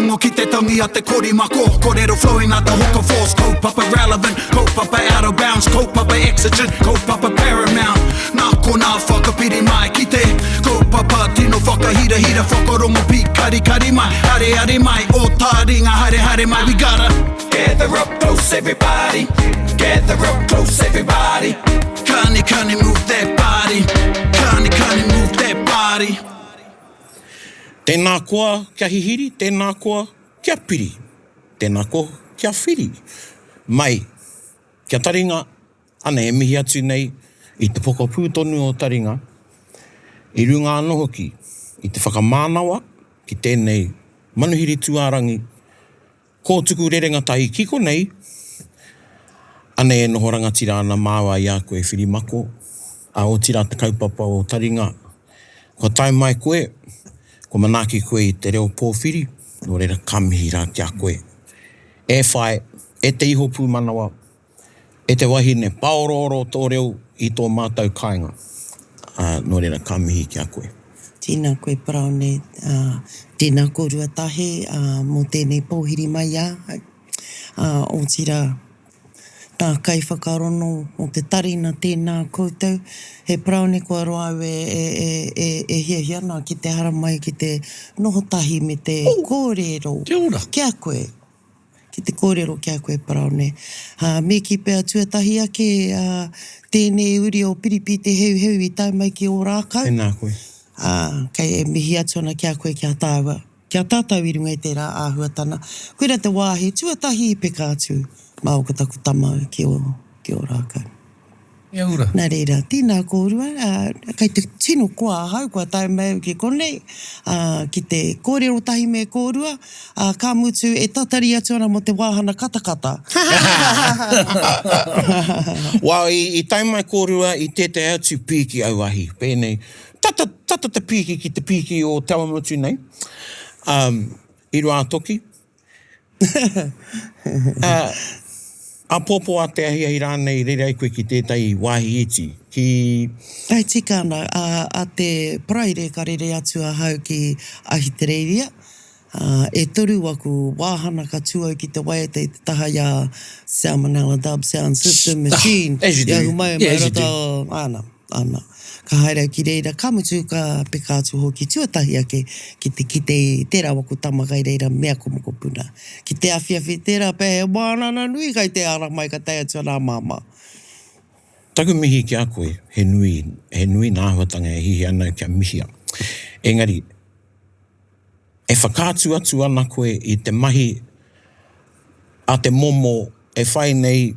Whakarongo ki te tangi a te korimako Korero flowing like the hook of force Kaupapa relevant, kaupapa out of bounds Kaupapa exigent, kaupapa paramount Nā konā whakapiri mai ki te Kaupapa tino whakahirahira Whakarongo pīkarikari mai Areare mai, o tāringa haere haere mai We gotta gather up close everybody Gather up close everybody Kani kani move that body Kani kani move that body Tēnā koa kia hihiri, tēnā koa kia piri, tēnā koa kia whiri. Mai, kia taringa, anei e mihi atu nei i te pokapū tonu o taringa, i runga anō hoki i te whakamānawa ki tēnei manuhiri tūārangi, Kōtuku rerenga tahi ki konei, anei e noho rangatira ana māua i a koe Whirimako, ā, otirā te kaupapa o Taringa, kua tae mai koe, kua manaaki koe i te reo pōwhiri, nō reira ka mihi rā ki a koe. E whai, e te iho pūmanawa, E te wahine, pāorooro tō reo i tō mātou kāinga. Ā, nō reira, ka mihi ki a koe. Tēnā koe Paraone, ā, tēnā kōrua Tahe, ā, mō tēnei pōhiri mai i ahau. Ā, otirā, tā kaiwhakarono o te tarina tēnā koutou. He Paraone kua roa au e, e, e, e, e hiahia ana ki te haramai ki te noho tahi me te kōrero ki a koe. Ki te kōrero ki a koe Paraone. Ā, me kī pea tuatahi ake, ā, tēnei uri o Piripi Te Heuheu i tae mai ki Ōrākau. Tēnā koe. Ā, kei e mihi atu ana ki a koe ki a tāua, ki a tātou i runga i tērā āhuatana. Koira te wāhi tuatahi i peka atu māua ko taku tama ki ō, ki Ōrākau. Kia ora. Nā reira, tēnā kōrua, ā, kei te tino koa ahau kua tae mai au ki konei, ā, ki te kōrero tahi me kōrua, ā, ka mutu e tatari atu ana mō te wāhana katakata. Well, i, i tae mai kōrua i tētahi atu pīki auahi, pēnei, tata, tata te pīki ki te pīki o Te Awamutu nei, um, i Ruātoki. Ā, āpōpō a te ahiahi rānei rere ai koe ki tētahi wāhi iti, ki. E tika ana, ā, a te Paraire ka rere atu ahau ki Ahitereiria, ā, e toru waku wāhana ka tū au ki te waiata i te taha i a Salmonella Dub Sound System Machine, As you do. i ahu mai Yeah, as you do. Āna. Ana, ka haere au ki reira, ka mutu ka peka atu hoki tuatahi ake ki te kite i tērā waku tama kai reira me aku mokopuna. Ki te awhiawhi tērā pea he wānana nui kai te ara mai ka tae atu ana a Māmā. Taku mihi ki a koe, he nui, he nui ngā āhuatanga e hiahia ana au kia mihia. Engari, e whakaatu atu ana koe i te mahi a te momo e whai nei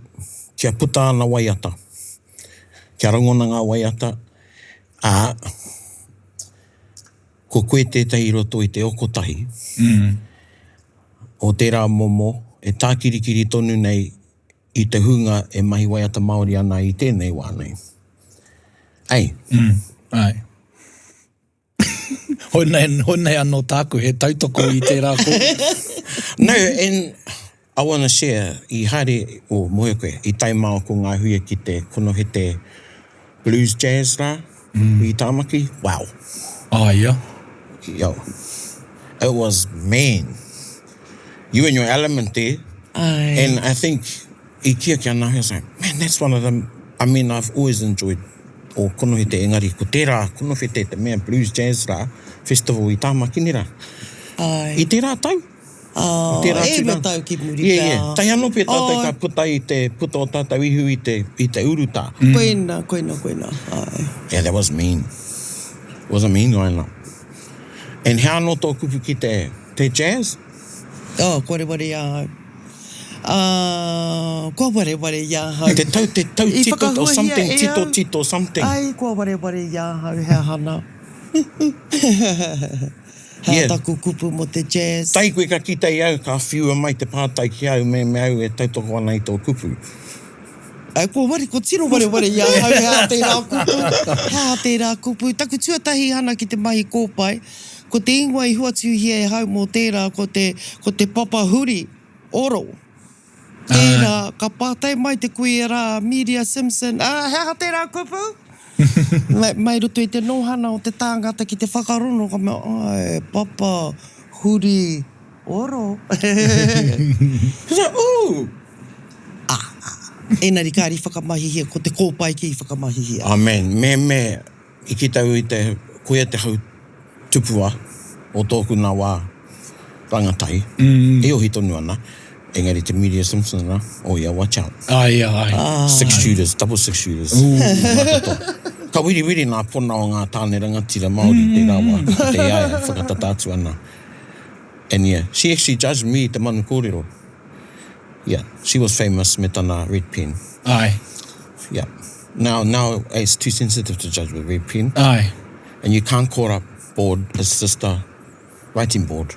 kia puta ana waiata, kia rangona ngā waiata, ā, ko koe tētahi i roto i te okotahi o tērā momo e tākirikiri tonu nei i te hunga e mahi waiata Māori ana i tēnei wā nei. Ei. Mm, āe. Hoi nei, hoi nei anō tāku he tautoko i tērā kōrero. No, and I wanna share, i haere, oh, mōhio koe, i tae māua ko ngā huia ki te konohete blues jazz rā, i Tāmaki, wow. Ah, ia? Yo, it was man. You in your element there. Aye. And I think, i kī ake ana ahau, I was like, man, that's one of the, I mean, I've always enjoyed o Konohete, engari ko tērā Konohete te mea blues jazz rā, festival i Tāmaki nē rā. Aye. I tērā tau? Oh, I tērā e atu rua rā. tau ki muri Yeah, pea. yeah. Tae anō pea tātou Aye. ka puta i te puta o tātou ihu i te, i te urutā. Koina, koina, koina, aye. Yeah, that was mean. It was a mean line-up. And hea anō tō kupu ki te, te jazz? Oh, kua wareware i ahau. Ā, kua wareware i ahau. Te tau, te tau I tito or whakahuahia something, e tito au. tito something. Ai, kua wareware i ahau, he aha nā. He aha Yeah. taku kupu mō te jazz? Tai koe ka kite i au, ka whiua mai te pātai ki au me me au e tautoko ana i tō kupu. Ai, kua ware, kua tino wareware i ahau he aha tērā kupu, he aha tērā kupu. Taku tuatahi hana ki te mahi kōpae, ko te ingoa i huatuhia e hau mō tērā ko te, ko te papa huri, oro. Tērā, ka pātai mai te kuia rā, Miria Simpson, ā, he aha tērā kupu? Mai, mai roto i te nōhana o te tāngata ki te whakarono, ka mea, āe, papa huri. Oro. He's like, ooh! Ah, ah. Engari kāre i whakamahihia, ko te kōpae kē i whakamahihia. Oh man, me, me, i kite au i te, koia te hau tupua o tōku nā wā rangatahi, e ohi tonu ana, engari te Media Simpson rā, oh yeah, watch out. Ah, yeah, ai. Six shooters, double six shooters. Ngā katoa. Ka wiriwiri nā pona o ngā tāne rangatira Māori i tērā wā, ka kite i a ia e whakatata atu ana. And yeah, she actually judged me te manu kōrero. Yeah, she was famous me tana red pen. Aye. Yeah. Now, now it's too sensitive to judge with red pen. Aye. And you can't call up board, it's just a writing board.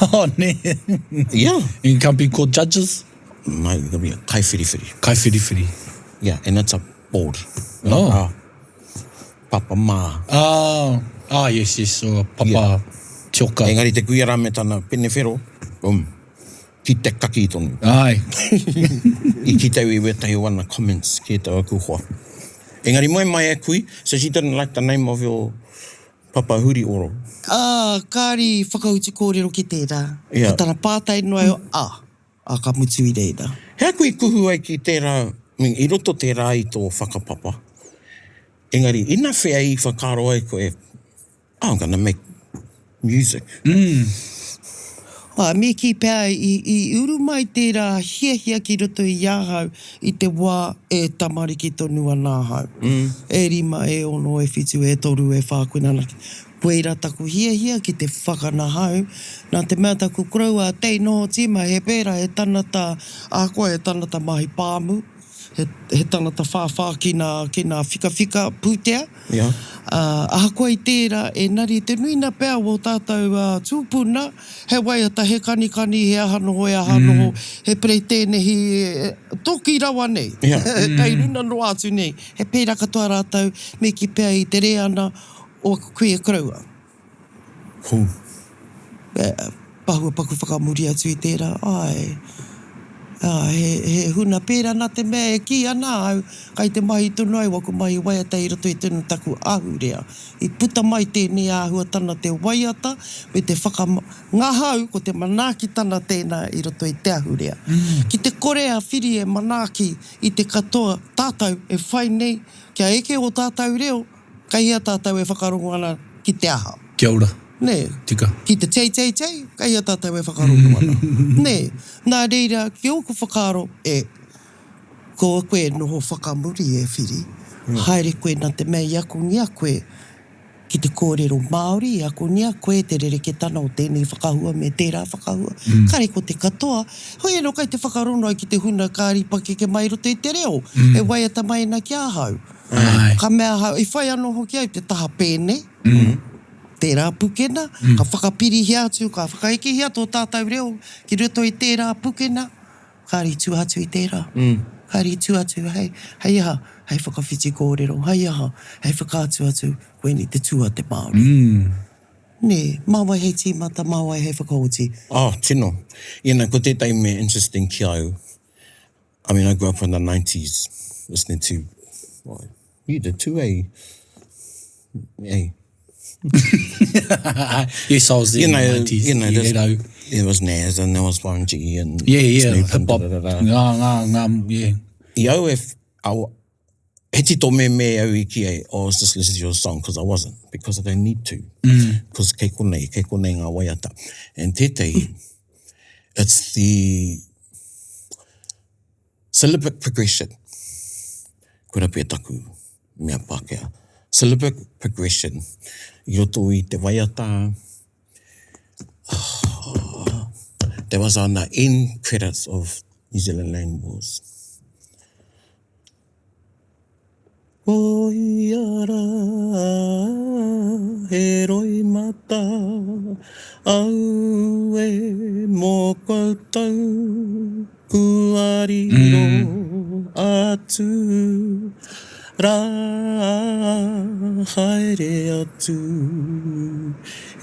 Oh, ne. Yeah. You can't be called judges? No, you've got to be a kaiwhiriwhiri. Kaiwhiriwhiri. Yeah, and it's a board. Oh. A papa mā. Ah, ah, yes, yes, or papa Yeah. tioka. Engari te kuia rā me tana pene whero, boom, ki te kaki tonu. Ai. I kite au i wētahi o ana comments ki ētahi o aku hoa. Engari moe mai e kui, so she didn't like the name of your papa huri oro. Ā, kāre i whakautu kōrero ki tērā. Yeah. Ko tana pātai noa iho, ā, ā, ka mutu i reira. He aha koe i kuhu ai ki tērā, I mean, i roto tērā i tō whakapapa, engari ina whea i whakaaro ai koe, oh, I'm gonna make music. Ā, me kī pea i, i uru mai tērā hiahia ki roto i ahau i te wā e tamariki tonu ana ahau. E rima, e ono, e whitu, e toru, e whā, koina anake. Koirā taku hiahia ki te whakanahau, nā te mea taku koroua a Tei noho tīma he pērā, he tanata ahakoa he tanata mahi pāmu, he, he tanata whāwhā ki nā, ki nā whikawhika pūtea. Yeah. Ā, ahakoa i tērā, engari te nuina pea o ō tātou tūpuna, he waiata, he kanikani, he aha noho, he aha noho, he peretēnehi, toki rawa nei, Yeah. kei runa noa atu nei. He pērā katoa rātou, me kī pea i te reana o aku kuia koroua. Hū. Pahua paku whakamuri atu i tērā, āe. Ā, he, he huna pērā nā te mea e kī ana au, kai te mahi tonu ai waku mahi waiata i roto i tonu taku ahurea. I puta mai tēnei āhuatana te waiata me te whakangahau, ko te manaakitana tēnā i roto i te ahurea. Ki te kore a Whiri e manaaki i te katoa tātou e whai nei kia eke ō tātou reo, Kei hea tātou e whakarongo ana ki te aha? Kia ora. Nē. Tika. Ki te tei tei tei, kei hea tātou e whakarongo ana? Nē. Nā reira, ki ōku whakaaro, e, kua koe e noho whakamuri e Whiri, haere koe nā te mea i akongia koe ki te kōrero Māori, i akongia koe te rereketana o tēnei whakahua me tērā whakahua. Kāre ko te katoa, hoi anō kai te whakarongo ai ki te huna kāri pakeke mai i roto i te reo, e waiata mai ana ki ahau. Āe. Ka mea ahau, i whai anō hoki au te taha pēne, tērā pukena, ka whakapirihia atu, ka whakaekehia tō tātou reo ki roto i tērā pukena, kāre i tua atu i tērā. Kāre i tua atu, hei, hei aha, hei whakawhiti kōrero, hei aha, hei whakaatu atu, koinei te tū a te Māori. Nē, mā wai hei tīmata, mā wai hei whakaoti. Oh, tino. You know, ko tētahi mea interesting ki a au, I mean, I grew up in the nineties listening to, well, you did too, eh? Eh? yes, I was there You in know, the 90s. you know, yeah, there's- no. There was Nas and there was Warren G and Yeah, yeah, Snoop and hip hop. da, da, da, da. Ngā, ngā, ngā, yeah. I au e, au, he tito me me au i ki ai, oh, I was just listening to your song, because I wasn't, because I don't need to. Because kei konei, kei konei ngā waiata. And tētahi, it's the syllabic progression. Koira pea taku mea Pākehā. Syllabic progression. I roto i te waiata, there was on the end credits of New Zealand Land Wars. Ko ia rā he roimata, aue mō koutou kua riro atu rā haere atu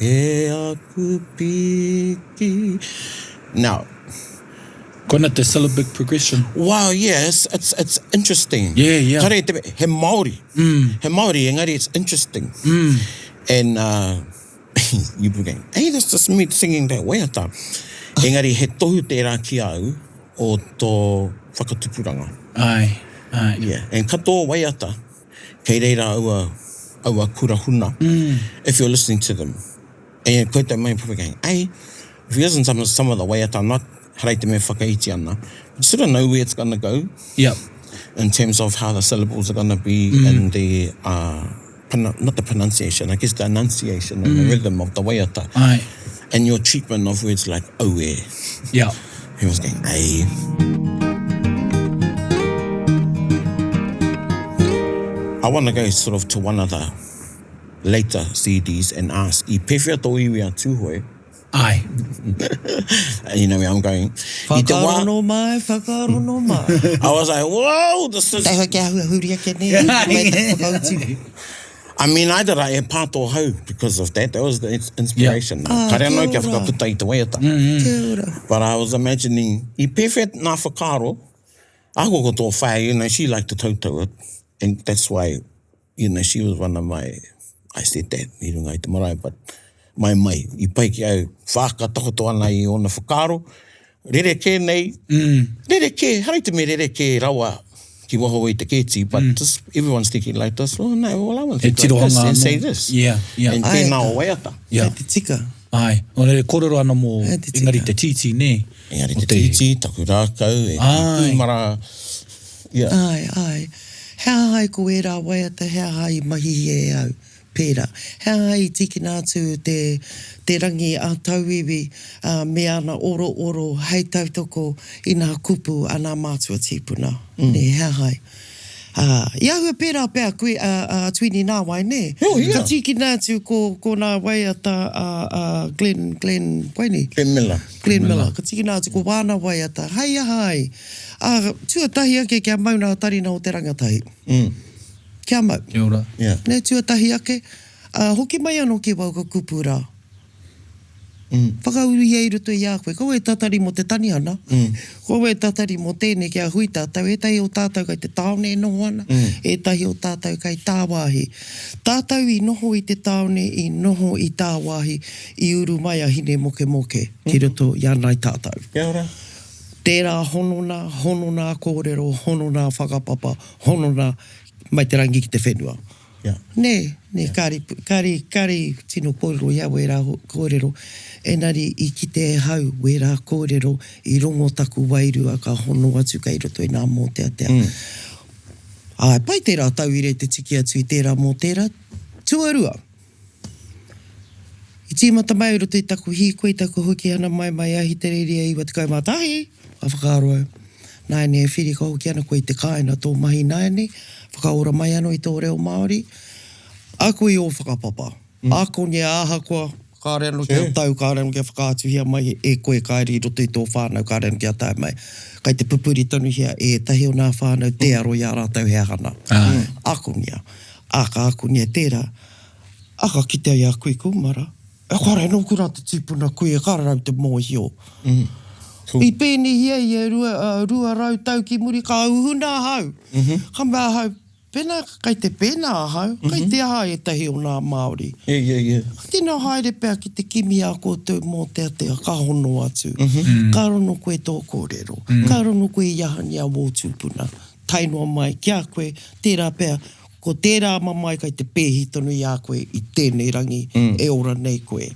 e aku piki. Now, Koina te syllabic progression. Wow, yeah, it's, it's, it's interesting. Yeah, yeah. Kare te, he Māori. Mm. He Māori, engari it's interesting. Mm. And, uh, You be going, hey, that's just me singing that waiata. Engari he tohu tērā ki a au o tō whakatupuranga. Āe, āe. Yeah, and katoa waiata, kei reira aua, aua kura huna, if you're listening to them. And koutou mai probably going, hey, if you listen to some, some of the waiata, I'm not, harai te mea whakaiti ana, you sort of know where it's gonna go. Yep. In terms of how the syllables are gonna be mm. and the, uh, not the pronunciation, I guess the enunciation and mm. the rhythm of the waiata. Aye. And your treatment of words like oe. Yeah. He was going, ei. I want to go sort of to one of the later CDs and ask, i pewhea tō iwi a Tūhoe? Aye. You know where I'm going. Whakarono mai, whakarono mai. I was like, whoa, this is... Taihoa kia hua huri ake nei, me te whakautu. I mean, I did a e pā tō hau because of that. That was the inspiration. Yeah. Ah, Kare anō kia whakaputa i te waiata. Mm -hmm. Kia ora. But I was imagining, i pēwhea nā whakaaro, ahakoa ko tō whaea, you know, she liked to tautau it. And that's why, you know, she was one of my, I said that i runga i te marae, but mai mai, i pai ki au, whakatakoto ana i ōna whakaaro, rerekē nei, rerekē, haere te mea rerekē rawa ki waho i te kēti, but just everyone's thinking like this, oh no, well I want to think like this and say this. Yeah, yeah. And tēnā o waiata. Yeah. Kei te tika. Āe, nō reira, kōrero ana mō, engari te tītī, nē? Engari te tītī, taku rākau, e te kūmara, yeah. Āe, āe. He aha ai ko ērā waiata, he aha i mahihia e au? Pērā. He aha i tīkina atu te, te rangi a tauiwi, ā, me ana orooro hei tautoko i nā kupu a nā mātua tīpuna, nē, he aha ai. Ā, i āhua pērā pea koe, a, a Tuini Nāwai, nē? Oh, yeah. Ka tīkina atu ko, ko nā waiata a, a Glenn, Glenn, koinei? Glenn Miller. Glenn Miller. Ka tīkina atu ko wāna waiata, hei aha ai? Ā, tuatahi ake kia mau nā tarina o te rangatahi. Mm. Kia mau. Kia ora. Yeah. Nei tuatahi ake, a, hoki mai ano ki wauka kupu ra. Mm. Whakauruhia i roto i a koe. Kaua e tatari mo te tanihana. Mm. Kaua e tatari mo tēnei kia hui tātou. Ētahi o tātou kai te tāone e noho ana. Mm. Ētahi o tātou kai tāwāhi. Tātou i noho i te tāone, i noho i tāwāhi, i uru mai a Hine Mokemoke ki roto i a nai tātou. Kia ora. Tērā honona, honona kōrero, honona whakapapa, honona mai te rangi ki te whenua. Yeah. Nē, nē, yeah. kāri, kāri, kāri tino kōrero i a wērā kōrero, enari i kite e hau wērā kōrero i rongo taku wairua ka hono atu kei roto i nā mōteatea. Mm. Āe, pai tērā tauira i te tiki atu i tērā mō tērā. Tuarua, I tīmata mai i roto i taku hīkoi, taku hoki ana mai mai Ahitereiria 91, ka whakaaro au, nāianei e whiri ka hoki ana koe i te kāinga tō mahi nāianei, whakaora mai anō i tō reo Māori, ako i ō whakapapa, akongia ahakoa kāore anō kia tau, kāore anō kia whakaatuhia mai e koe kāre i roto i tō whānau, kāore anō kia tae mai, kai te pupuri tonuhia e ētahi o nā whānau tē aro i a rātou he aha nā. Akongia, ā, ka akongia tērā, A ka kitea i a kui kumara, e kore noku ra te tipuna kui e kare rau te mohio. I penihia ia rua, 200 tau ki muri ka uhuna ahau. Ka mea ahau, pena kei te pena ahau, kei te aha etahi o na Maori. Yeah, yeah, yeah. Ka tino haere pea ki te kimi a koutou moteatea ka hono atu. Ka rono koe to korero. Ka rono koe i ahania wo tupuna. Tae noa mai ki a koe, tera pea Ko tērā mamae kai te pēhi tonu i a koe i tēnei rangi e ora nei koe.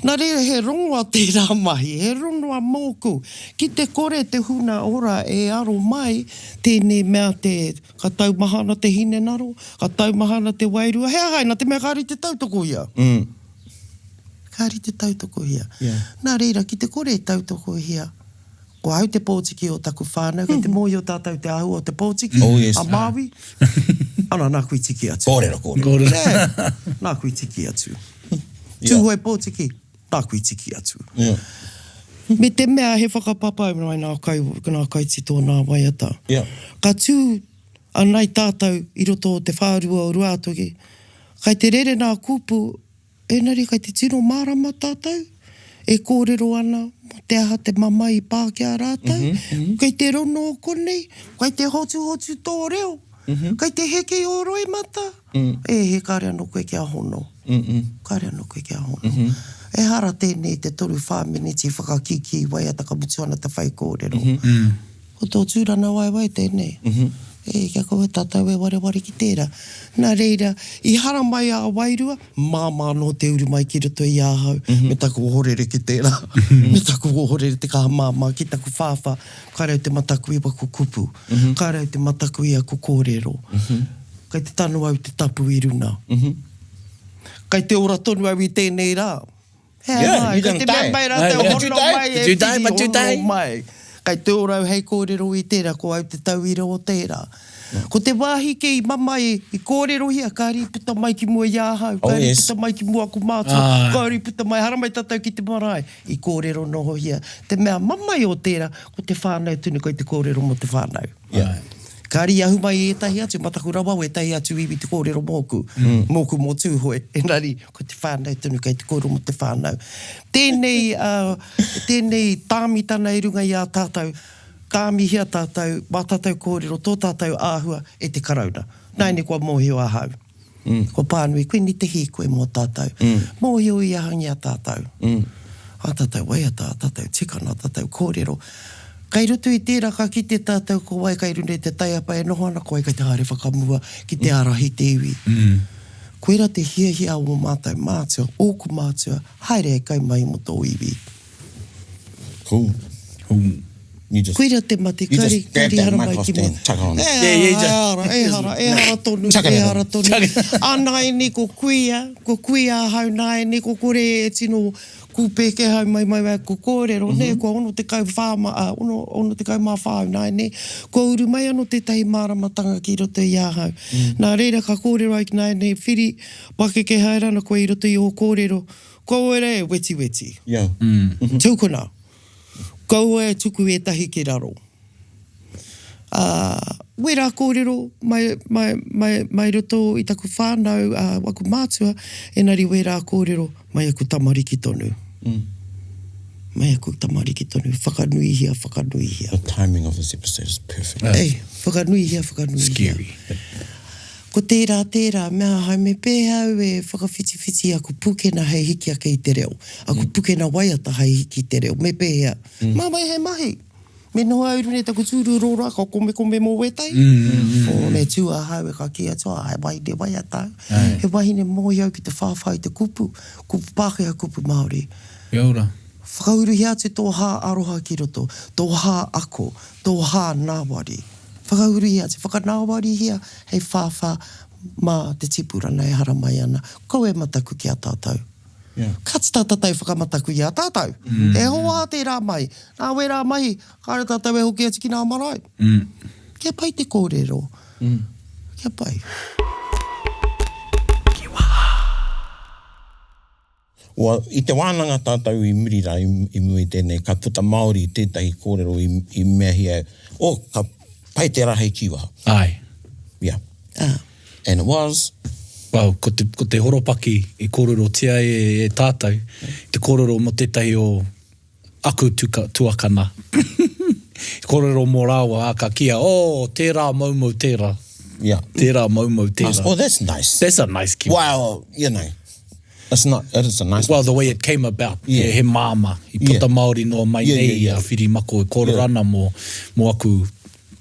Nā reira he rongoa tērā mahi, he rongoa mōku. Ki te kore te huna ora e aro mai, tēnei mea te, ka taumaha ana te hinengaro, ka taumaha ana te wairua, he aha ai, nā te mea kāre i te tautokohia. Kāre i te tautokohia. Nā reira, ki te kore e tautokohia, Ko ahau te pōtiki o taku whānau, kei te mōhio tātou te āhua o te pōtiki, Oh yes. a Māui. Ana, nāku i tiki atu. Kōrero, kōrero. Kōrero. Nē, nāku i tiki atu. Yeah. Tūhoe pōtiki, nāku i tiki atu. Yeah. Me te mea he whakapapa mai nā kai, nā kaitito nā waiata. Yeah. Ka tū anai tātou i roto o te whārua o Ruātoki, kai te rere nā kupu Engari kai te tino mārama tātou e kōrero ana mō te aha te mamae i pā ki a rātou, kei te rono o konei, kei te hotuhotu tō reo, kei te heke ō roimata, e he kāre anō koe kia hono. Kāre anō koe kia hono. Ehara tēnei te toruwhā meneti whakakīkī waiata ka mutu ana te whaikōrero. Ko tō tūrangawaewae tēnei. E, kia kaua tātou e wareware ki tērā. Nā reira, i haramai a wairua, māmā anō te uru mai ki roto i ahau, me taku ohorere ki tērā, me taku ohorere te kaha māmā ki taku whāwhā, kāre au te mataku i waku kupu, kāre au te mataku i aku kōrero. Kei te tano au te tapu i runa. Kei te ora tonu au i tēnei rā. He aha, you kei didn't te mea die. mai rātou, Did you hono die? mai, Did e you die, whiri, but you hono die? mai. Kei te ora au hei kōrero i tērā, ko au te tauira o tērā. Ko te wāhi kē i mamae, i kōrerohia, kāre i puta mai ki mua i ahau, Oh, kāre i yes. puta mai ki mua aku mātua, Āe. kāre i puta mai, haramai tātou ki te marae, i kōrero nohohia. Te mea mamae o tērā, ko te whānau tonu kei te kōrero mō te whānau. Yeah. Kāre i ahu mai i ētahi atu, mataku rawa o ētahi atu iwi te kōrero mōku, mōku mō Tūhoe, engari ko te whānau tonu kei te kōrero mō te whānau. Tēnei, tēnei tāmitana i runga i a tātou, tāmihia tātou, wā tātou kōrero, tō tātou āhua e te Karauna. Nāianei kua mōhio ahau. Kua pānui koe ni te hīkoi mō tātou. Mōhio i ahangia tātou. Ā tātou waiata, ā tātou tikanga, ā tātou kōrero. Kei roto i tērā ka kite tātou ko wai kei runga i te taiapa e noho ana, ko wai kei te haere whakamua ki te ārahi te iwi. Koirā te hiahia o ō mātou mātua, ōku mātua, haere hei kaimahi mō tō iwi. Cool. You just, Koira te mate, you kari, just grab kari that haramai mic off ki there mua. and chuck on. E, Yeah, yeah, just- ehara, ehara, ehara tonu, Chuck it at ehara him. tonu. Ānaianei ko kuia, ko kuia ahau nāianei, ko kore e tino kūpēke hau mai mai mai ko kōrero, mm -hmm. nē, kua 64 ma, uh, ono, 64 au nāianei, kua uru mai anō tētahi māramatanga ki roto i ahau. Mm. Nā reira ka kōrero ai ki nāianei, whiri, pakeke haere ana koe i roto i ō kōrero, Kaua e wetiweti. Yeah. Tukuna. Kaua e tuku ētahi ki raro. Ā, wērā kōrero mai, mai, mai, mai roto i taku whānau, ā, waku mātua, engari wērā kōrero mai aku tamariki tonu. Mai aku tamariki tonu. Whakanuihia, whakanuihia. The timing of this episode is perfect. Ei, whakanuihia, whakanuihia. Scary. Ko tērā, tērā, me ahau, me pēhea au e whakawhitiwhiti aku pūkena hei hiki ake i te reo, aku pūkena waiata hei hiki i te reo, me pēhea? Mā wai hei mahi? Me noho au i runga i taku tūru rōra ka komekome mō wētahi? Oh, me tū ahau e ka kī atu, ah, he wahine waiata au. He wahine mōhio au ki te whāwhā i te kupu, kupu Pākehā, kupu Māori. Kia ora. Whakauruhia atu tō hā aroha ki roto, tō hā ako, tō hā ngāwari. Whakauruhia atu, whakanāwarihia hei whāwhā mā te tipurana e haramai ana. Kaua e mataku ki a tātou. Kāti tā tātou whakamataku i a tātou. E hoa tērā mai. Nā wērā mahi, kāre tātou e hoki atu ki ngā marae. Kia pai te kōrero. Kia pai. Ua, i te wānanga tātou i muri rā, i mua i tēnei, ka puta Māori tētahi kōrero i, i meahia, oh, ka pai tērā hei kīwaha. Āe. Yeah. Ah. And it was. Well, ko te, ko te horopaki i kōrerotia e, e tātou, te kōrero mō tētahi o aku tuka, tuakana. Kōrero mō rāua, ā, ka kīia, oh, tērā moumou tērā. Yeah. Tērā moumou tērā. Oh, that's nice. That's a nice kiwi. Well, you know, it's not, it is a nice Well, the way it came about, Yeah. he, he māmā. I puta Yeah. Māori noa mai Yeah, nei yeah, yeah. a Whirimako e kōrero Yeah. ana mō, mō aku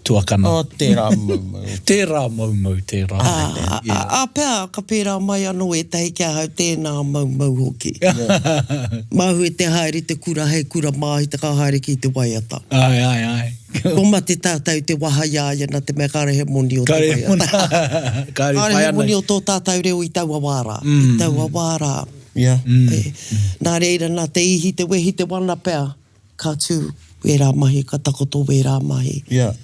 tuakana. Oh, tērā moumou. Tērā moumou, tērā. Ā, ā, ā pea ka pērā mai anō ētahi ki ahau tēnā moumou hoki. Māhue te haere te kura hei kura māhita ka haere ki te waiata. Āe, āe, āe. Kua mate tātou te waha i a ia nā te mea kāre he moni o te Kāre he moni. waiata. Kāre Kāre whai he ana. moni o tō tātou reo i taua wā rā. I taua wā rā. Yeah. Nā reira, nā te ihi, te wehi, te wana pea. Ka tū wērā mahi, ka takoto wērā mahi. Yeah.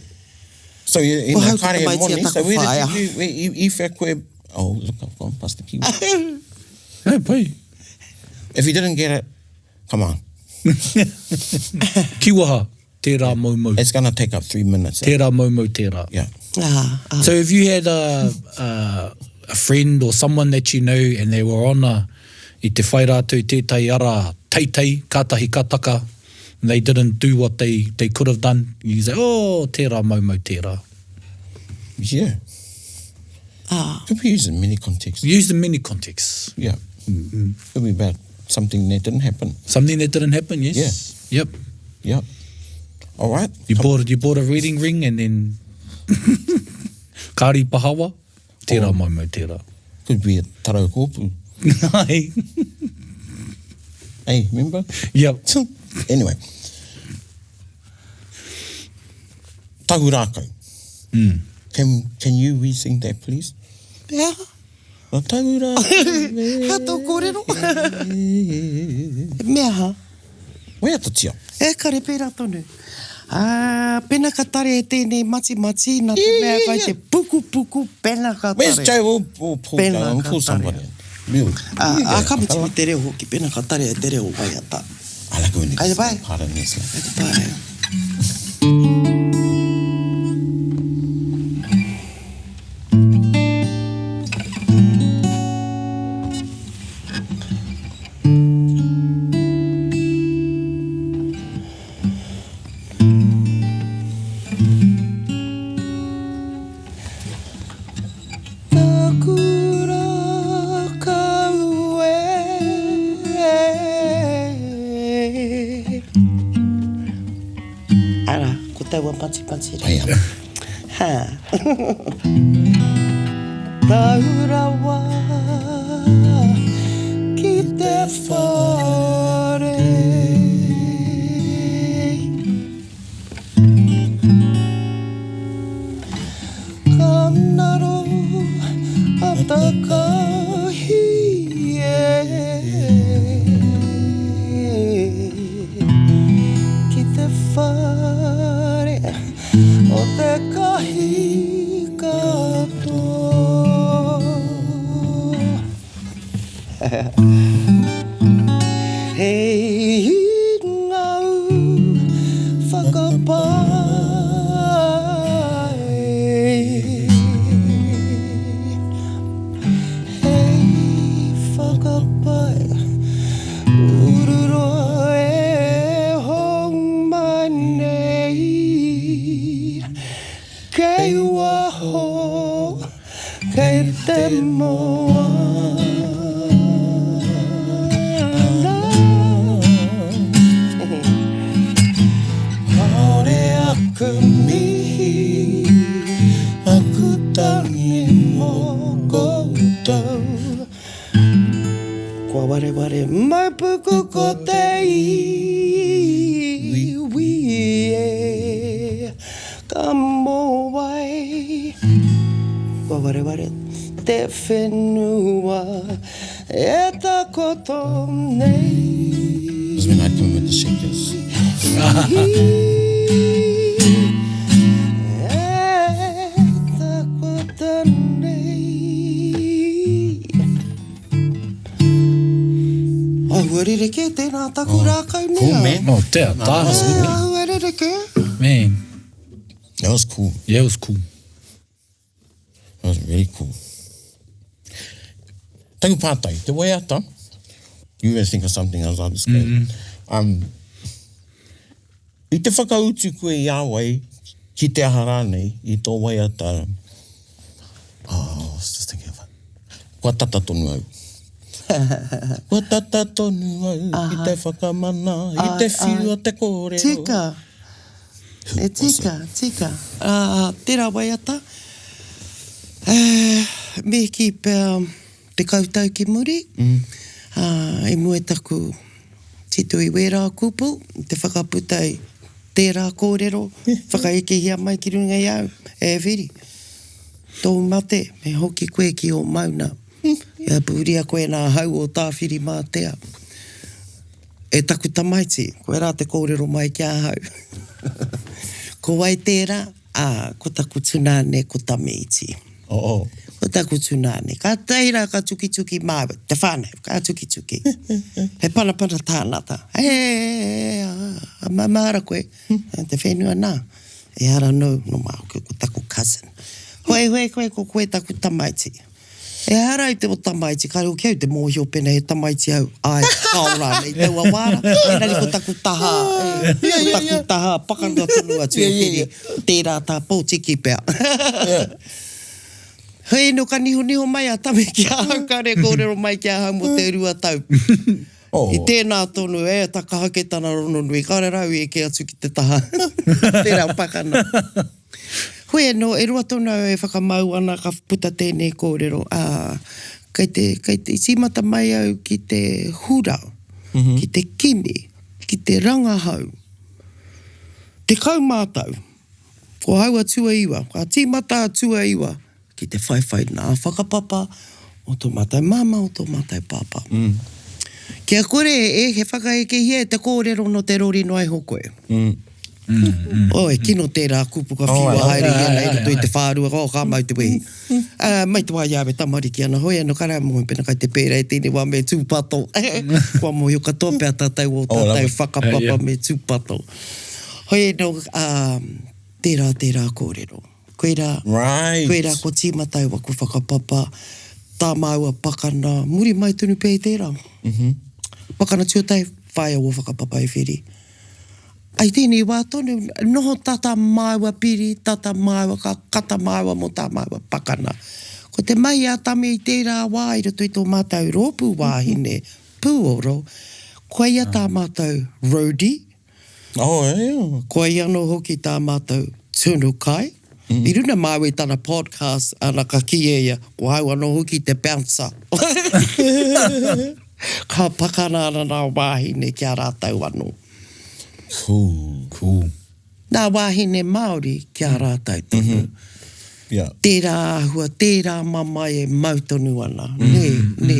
So, you, you Ko know, hau te kāre he tamaiti a moni, so taku where whaea. did you do, where, i, i whea koe, oh, look, I've gone past the kiwi. Hey, pai. If you didn't get it, come on. Kiwaha, tērā moumou. It's gonna take up three minutes. Eh? Tērā moumou tērā. Yeah. Ah, ah. So if you had a, a, a friend or someone that you know and they were on a, i te whai rātou i tētahi ara teitei, kātahi ka taka, and they didn't do what they, they could have done, you say, oh, tērā moumou tērā. Yeah. Ah. Could be used in many contexts. Used in many contexts. Yeah. Could be about something that didn't happen. Something that didn't happen, yes. Yeah. Yep. Yep. All right. You bought, you bought a wedding ring and then kāri pahawa. Tērā oh. maumau tērā. Could be a tarau kōpū. Ai. hey, remember? Yep. Anyway. Tahu rākau. Mm. Can, can you re-sing that, please? Yeah. Ngā tahu rākau. Hea tō kōrero? Me aha? Waiatatia. E kare pērā tonu. Ā, pena ka tare e tēnei matimati, nā te mea kai te pukupuku, pena ka tare. Where's Joe? We'll, we'll pull, pena we'll pull somebody. Real. Ā, ā, ka mutu me te reo hoki, pena ka tare e te reo waiata. I like when Kai te pai. Pardon me, Kai te pai. Taku rākau e. Ara, ko taua matipati rā. Pai ana. Ha. Tau rawa ki te whare. Ka ngaro a Takahi e Ki te whare o te kahi katoa. Hei ngau whakapae. Hei whakapae ururoa e hou mai nei. Kei waho Kei te moana. Kāore aku mihi, aku tangi mō koutou. Kua wareware mau puku ko te iwi e. Ka mōwai, kua wareware te whenua e takoto nei. This is when I come with the shakers. E takoto nei. Āhua rerekē tēnā taku rākau nei. Cool, man. Oh, te ataahua. Āhua rerekē. Man. That was cool. Yeah, it was cool. That was really cool. Taku pātai, te waiata, you guys think of something else, I'll just go. Mm -hmm. Um, i te whakautu koe i a wai, ki te aha rānei, i tō waiata, oh, I was just thinking of it. Kua tata tonu au. Kua tata tonu au ki te whakamana i te whiu o te kōrero. Tika. E tika, tika. Ā, tērā waiata, e, me kī pea 10 tau ki muri, ā, i mua i taku tito i wērā kupu, i te whakaputa i tērā kōrero, whakaekehia mai ki runga i a au, e Whiri. Tōu mate, me hoki koe ki ō mauna. Kia pūria koe nā hau o Tāwhirimātea. E taku tamaiti, koirā te kōrero mai ki ahau. Ko wai tērā? Ā, ko taku tunāne, ko Tameiti. Oh. Ko taku tunāne. Kātahi rā ka tukituki māua, te whānau, ka tukituki. He panapana tānata. E, a, maumahara koe, te whenua nā. Ehara nōu, nō māku, ko taku cousin. Hoehoe koe, ko koe taku tamaiti. Ehara i te o tamaiti, kāre hoki au te mōhio pēnā he tamaiti au, āe, kāo rānei i taua wā rā, engari ko taku tahā, e, ko taku tahā pakanga tonu atu e Whiri, tērā tā pōtiki pea. Hei no ka nihoniho mai a Tame ki ahau kare kōrero mai ki ahau mō te rua tau. Oh. I tēnā tonu, e, taka ake tana rongonui, kāore rā au i eke atu ki te taha. Tērā pakana. Hoi anō, e roa tonu au e whakamau ana ka puta tēnei kōrero, ā, kei te, kei te, i tīmata mai au ki te hura, ki te kimi, ki te rangahau. 10 tau. Ko ahau a Tuaiwa, ka tīmata a Tuaiwa ki te whaiwhai nā whakapapa o tō mātou māmā, o tō mātou pāpā. Kia kore e he whakaekehia e te kōrero nō te rori noa iho koe. Oi, kino tērā kupu ka whiua haerehia nei i roto i te whārua, oh, ka mau te wehi. Ā, mai te wā i a au e tamariki ana, hoi anō, ka rā mōhio pēnā kai te pērā i tēnei wā me tūpato. Kua mōhio katoa pea tātou ō tātou whakapapa me tūpato. Hoi anō, ā, tērā, tērā kōrero. Koirā, Right. koirā kua tīmata au aku whakapapa, tā māua pakana, muri mai tonu pea i tērā. Pakana tuatahi, whāia ō whakapapa e Whiri. I tēnei wā tonu, noho tata māua piri, tata māua, ka kata māua mō tā māua pakana. Ko te mahi a Tame i tērā wā i roto i tō mātou rōpū wāhine pūoro, koia tā mātou roadie, Oh, yeah. Koia anō hoki tā mātou tunu kai. I runa māua i tana podcast, ana ka kī e ia, ko ahau anō hoki te bouncer. Ka pakana ana nā wāhine ki a rātou anō. Cool. Cool. Nā wāhine Māori ki a rātou tonu. Yeah. Tērā āhua, tērā mamae e mau tonu ana. Nē, nē.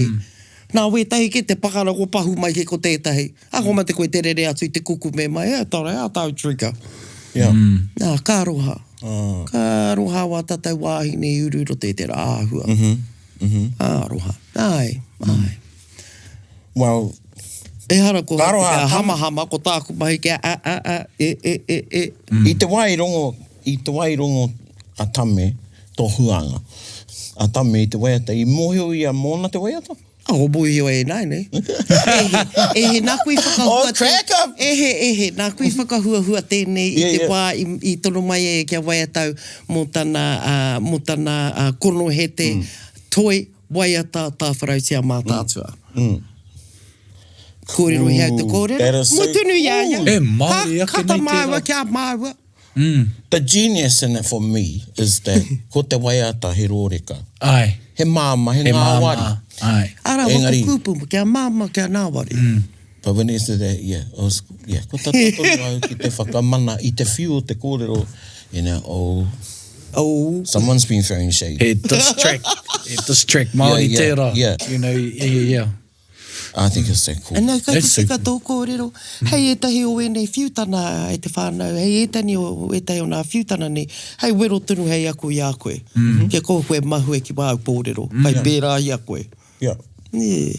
Nā wētahi kē te pakana kua pahū mai kē ko tētahi. A ko mate koe te rere atu i te kukume mai, e tara, e a tāu trigger. Yeah. Nā, ka aroha. Ka aroha wā tātou wāhine i uru i roto i tērā āhua. Ka aroha. Āe, āe. Well, Ehara ko Ka hau te aroha mea a Tama. hamahama, ko tāku mahi kia a, a, a, e, e, e, e. I te wā i rongo, i te wā i rongo a Tame tō huānga, a Tame i te waiata, i mōhio ia mōna te waiata? A ko mōhio e ināianei. E he, e he, nāku i whakahua Oh, crack up! E he, e he, nāku i whakahuahua tēnei i Yeah, te yeah. wā i, i tono mai e kia waiata au mō tana, ā, mō tana, ā, konohete toi waiata tāwharautia Mātaatua. Kōrerohia au te kōrero, That is so mutu nui i a ia. E Māori Ka ake kata nei tērā. māua ki a māua. The genius in it for me is that ko te waiata he rōreka. Āe. He māmā, he He māmā, ngāwari. āe. Arā, Engari- waka kupu, kia māmā, kia ngāwari. But when it's that, yeah, I was, yeah, ko tata tonu au ki te whakamana i te whiu o te kōrero, you know, oh, Oh. someone's been throwing shade. He diss track, he diss track Māori Yeah, yeah, tērā. yeah. You know, yeah, yeah, yeah. I think it's so cool. Ana, kei te That's tika super. tō kōrero. Hei ētahi o ēnei whiutana e te whānau, hei ētani o ētahi o nā whiutana nei, hei wero tonu hei ako i a koe. Kia kua koe mahue ki wāu kōrero, kei pērā i a koe. Yeah. Nē.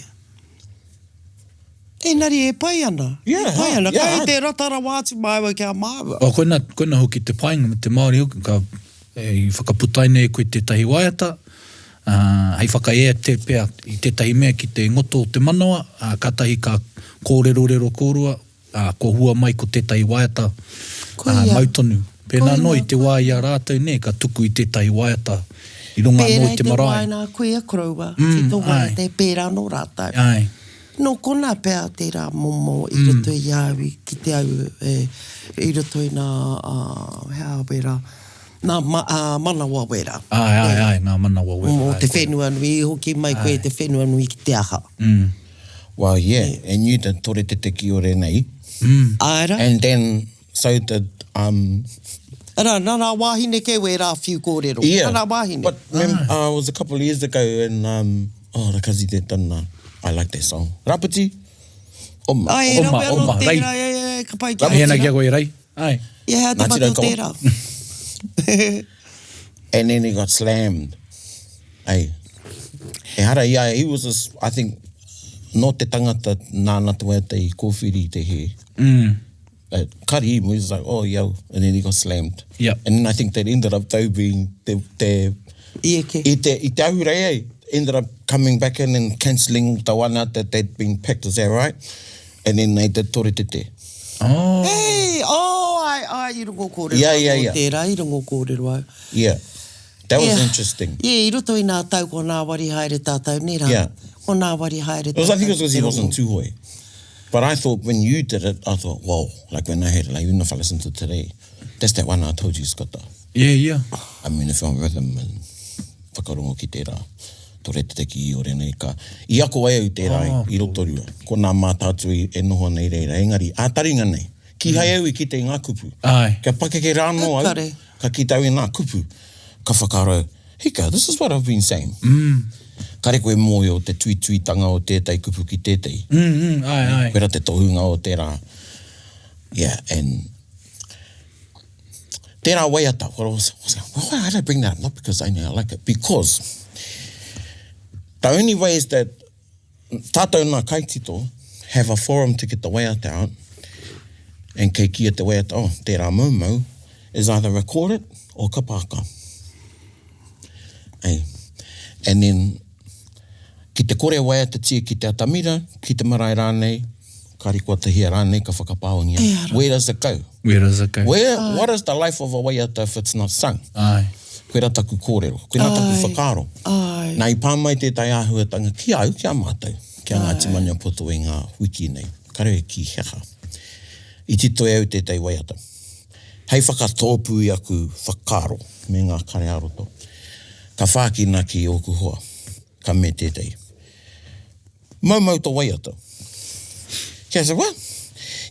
Engari e pai ana. Yeah, E pai ana. yeah. Kei te rata rawa atu māua ki a māua. Oh, koina, koina hoki te painga me te Māori hoki, ka e, i whakaputaina e koe tētahi waiata, ā, hei whakaea te pea i tētahi mea ki te ngoto o te manawa, ā, kātahi ka kōrerorero kōrua, ā, kua hua mai ko tētahi waiata, ā, mau tonu. Pēnā noa i te wā i a rātou, nē, ka tuku i tētahi waiata i runga anō i te marae. Pērā i te wā nā kuia koroua, ki tō waiata e pērā anō rātou. Āe. Nō konā pea tērā momo i roto i a au i kite au e, i roto i nā, ā, he aha wera, nā ma, ā, manawa wera. Āe, āe, āe, ngā manawa wera. Mō te whenua nui, i hoki mai koe i te whenua nui ki te aha. Well, yeah, and you did Tore Te Te Kiore nei. Āe rā. And then, so did, um... Arā, nā nā wāhine kē wērā whiu kōrero. Yeah. Nā nā wāhine. But, mem, uh, it was a couple of years ago and, um, oh, Rakazi did done, I like that song. Rapiti? Oma. Ai, e Oma, rawe anō oma, rei. tērā, e, e, e, ka pai ki a Hei ana ki a koe, Rei. Ai. I hea te Ngāti mate o Raukawa. tērā? And then he got slammed. Ei. Ehara i a ia, he was a, I think, nō te tangata nāna te waiata i kōwhiri i te hē. Mm. Uh, cut him, he was like, oh, yo, and then he got slammed. Yep. And then I think that ended up though being te, te, I eke. i te, i te ahurei, eh, ended up coming back in and cancelling the one out that they'd been picked, is that right? And then they did Tore Te Te. Oh. Hey, oh, ai, ai, i rongo kōrero Yeah, yeah, au yeah. tērā, i rongo kōrero au. Yeah. That was interesting. Yeah, i roto i nā tau ko Nāwari haere tātou, nē rā? Yeah. Ko Nāwari haere It was, I think it was tātou because he te wasn't rongo. Tūhoe. But I thought when you did it, I thought, whoa, like when I heard it, like even if I listen to it today, that's that one I told you's got the, Yeah, yeah. I mean, if I'm rhythm and whakarongo ki tērā, tore te ki i ore nei ka, i ako ai au tērā oh, i Rotorua, ko nā mātātui e noho ana i reira, engari, ā taringa nei, kīhai mm. au i kite i ngā kupu. Ai. Kia pakeke rānō au, ka kite au i ngā kupu, ka whakaaro au, Hika, this is what I've been saying. Mm. Kare koe mōhio te tuituitanga o tētahi kupu ki tētahi. Mm, mm, ai, ai. Koira te tohunga o tērā. Yeah, and tērā waiata, what I was, was going, why did I bring that up? Not because I know I like it, because the only ways that tātou nā kaitito have a forum to get the waiata out, and kei kia te waiata, oh, tērā moumou, is either record it or ka pāka. Ei. And then, ki te kore waiatatia ki te atamira, ki te marae rānei, ka rikoatahia rānei, ka whakapāongia. Where does it go? Where does it go? Where, what is the life of a waiata if it's not sung? Ai. Koira taku kōrero, koira taku whakaaro. Ai. Nā, i pā mai tētahi āhuatanga ki au, ki a mātou, ki a Ngāti Maniapoto i ngā wiki nei. Kare e kī he aha. I tito e au tētahi waiata. Hei whakatōpū i aku whakaaro me ngā kare ā-roto. Ka whākina ki ōku hoa, ka me tētahi. Maumau to waiata. Kia said, what?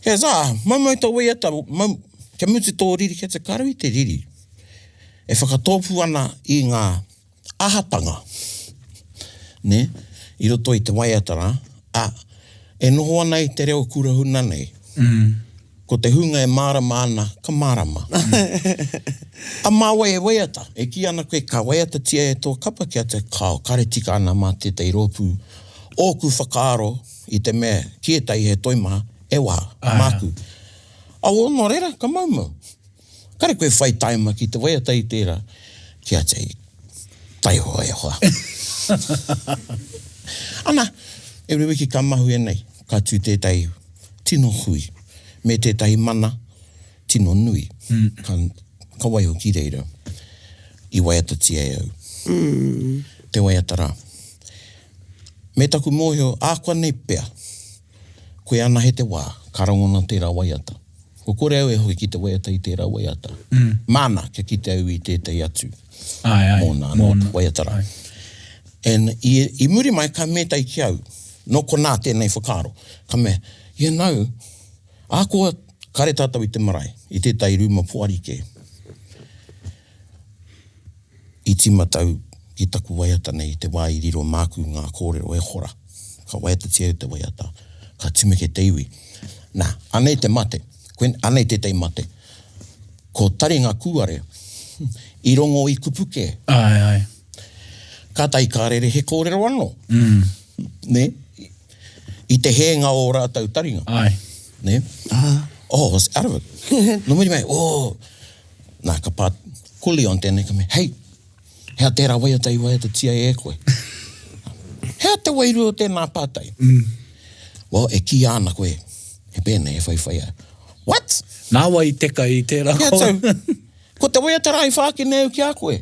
Kia said, ah, maumau to waiata, mau, kia mutu tō riri, kia said, kāre i te riri. E whakatōpū ana i ngā ahatanga, nē, i roto i te waiata rā, ā, e noho ana i te reo kura huna nei. Ko te hunga e mārama ana, ka mārama. A mā wai e waiata? E kī ana koe ka waiatatia e tō kapa kia te kāo, kare tika ana mā tētahi rōpū ōku whakaaro i te mea ki ētahi he toimaha, e wā, māku. Awo, nō reira, ka maumau. Kare koe whai taima ki te waiata i tērā, kia te taihoa e hoa. Ana, every wiki ka mahue nei, ka tū tētahi tino hui, me tētahi mana tino nui, ka, ka waiho ki reira, i waiatatia e au. Te waiata rā. Me taku mōhio, ākuanei pea, koe anahe te wā, ka rangona tērā waiata. Kua kore au e hoki ki te waiata i tērā waiata. Māna kia kite au i tētahi atu mōna anō te waiata rā. And i, i muri mai ka mētai ki au, nō konā tēnei whakaaro, ka mea, you know, ahakoa kare tātou i te marae, i tētahi rūma poari kē, I tīmata au ki taku waiata nei i te wā i riro māku ngā kōrero e hora. Ka waiatatia au te waiata, ka tumeke te iwi. Nā, anei te mate, koin, anei tētahi mate. Ko taringa kūare, i rongo i kupu kē. Āe, āe. Kātahi ka rere he kōrero anō. Mm. Nē? I te hēnga o ō rātou taringa. Āe. Nē? Ah. Oh, I was out of it. Nō muri mai, oh, Nā, ka pā ko Leon tēnei, ka mea, hei, hea tērā waiata i waiatatia e koe? Hea te wairua o tēnā pātai? Mm. Well, e kīia ana koe, he pēnei e whaiwhai ai. What? Nā wai i teka i tērā Kia tau, ko te waiata rā i whāki nei au ki a koe.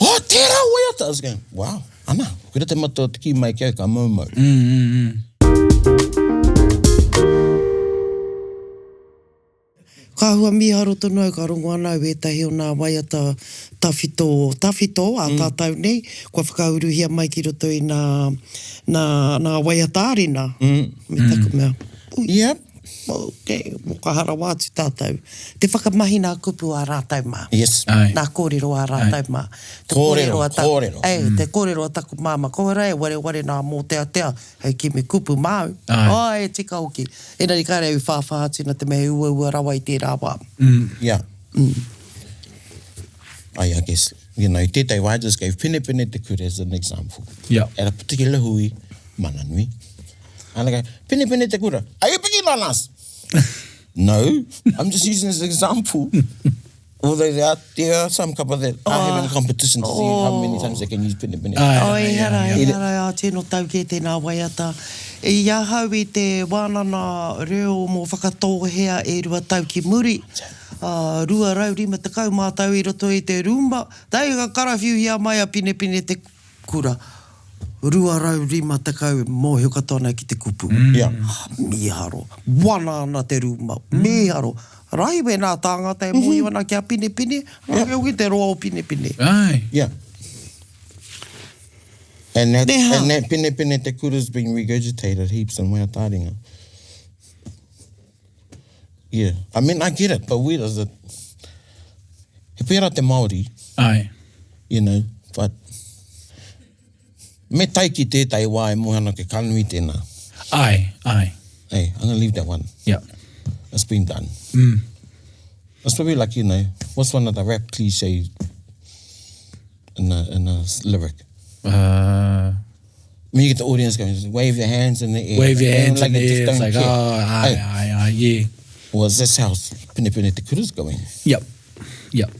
Oh, tērā waiata! I was going, wow, ana, koira te mata o te kī mai ki au ka moumou. Mm, mm, mm. Ka hua mīharo tonu au ka rongo ana au ētahi o nā waiata tawhito, tawhito a tātou nei, kua whakauruhia mai ki roto i nā, nā, nā waiata ā-rina, me taku mea, ui, Yep. ok, mō kaha rawa atu tātou. Te whakamahi nā kupu a rātou mā. Yes. Aye. Nā kōrero a rātou mā. Te Kōrero, kōrero a taku, kōrero. Ei, te kōrero a taku māmā, ko wera e wareware nā mōteatea, Hei kimi kupu māu. Āe. Āe, e tika hoki. Engari kāre au i whāwhā atu nā te mea he uaua rawa i tērā wā. Yeah. Ai, I guess, you know, tētahi wā I just gave Penepene te kura as an example. Yeah. At a particular hui, mana nui. And I go, Penepene te kura, are you picking on us? no, I'm just using as an example. Although there are, there are some kapa that are having a competition to see how many times they can use penepene. Āe, Oh, ehara, yeah, yeah. ehara, ā, tino tau kē tēnā waiata. I ahau i te wānana reo mō Whakatōhea e rua tau ki muri, 250 mātou i roto i te rūma, tae ka karawhiuhia mai a Pinepine te kura. 250 e mōhio katoa ana ki te kupu. Yeah. Mīharo. Wana ana te rūma. Mīharo. Rahi wēnā tāngata e mōhio ana ki a Pinepine, rahi hoki te roa o Pinepine. Aye. Yeah. And that, Neha. and that Pinepine te kura's been regurgitated heaps in Waiataringa. Yeah. I mean, I get it, but where does it... He pērā te Māori. Aye. You know, but... Me tae ki tētahi wā e moe ana ke ka nui tēnā. Aye, aye. Hey, I'm gonna leave that one. Yeah. It's been done. Mm. It's probably like, you know, what's one of the rap cliches in a, in a lyric? Uh, when you get the audience going, just wave your hands in the air. Wave your hands like in the they just air. It's don't like, care. oh, aye, Hey. aye, aye, yeah. Well, is this how Pinepine Te Kura's going? Yep, yep.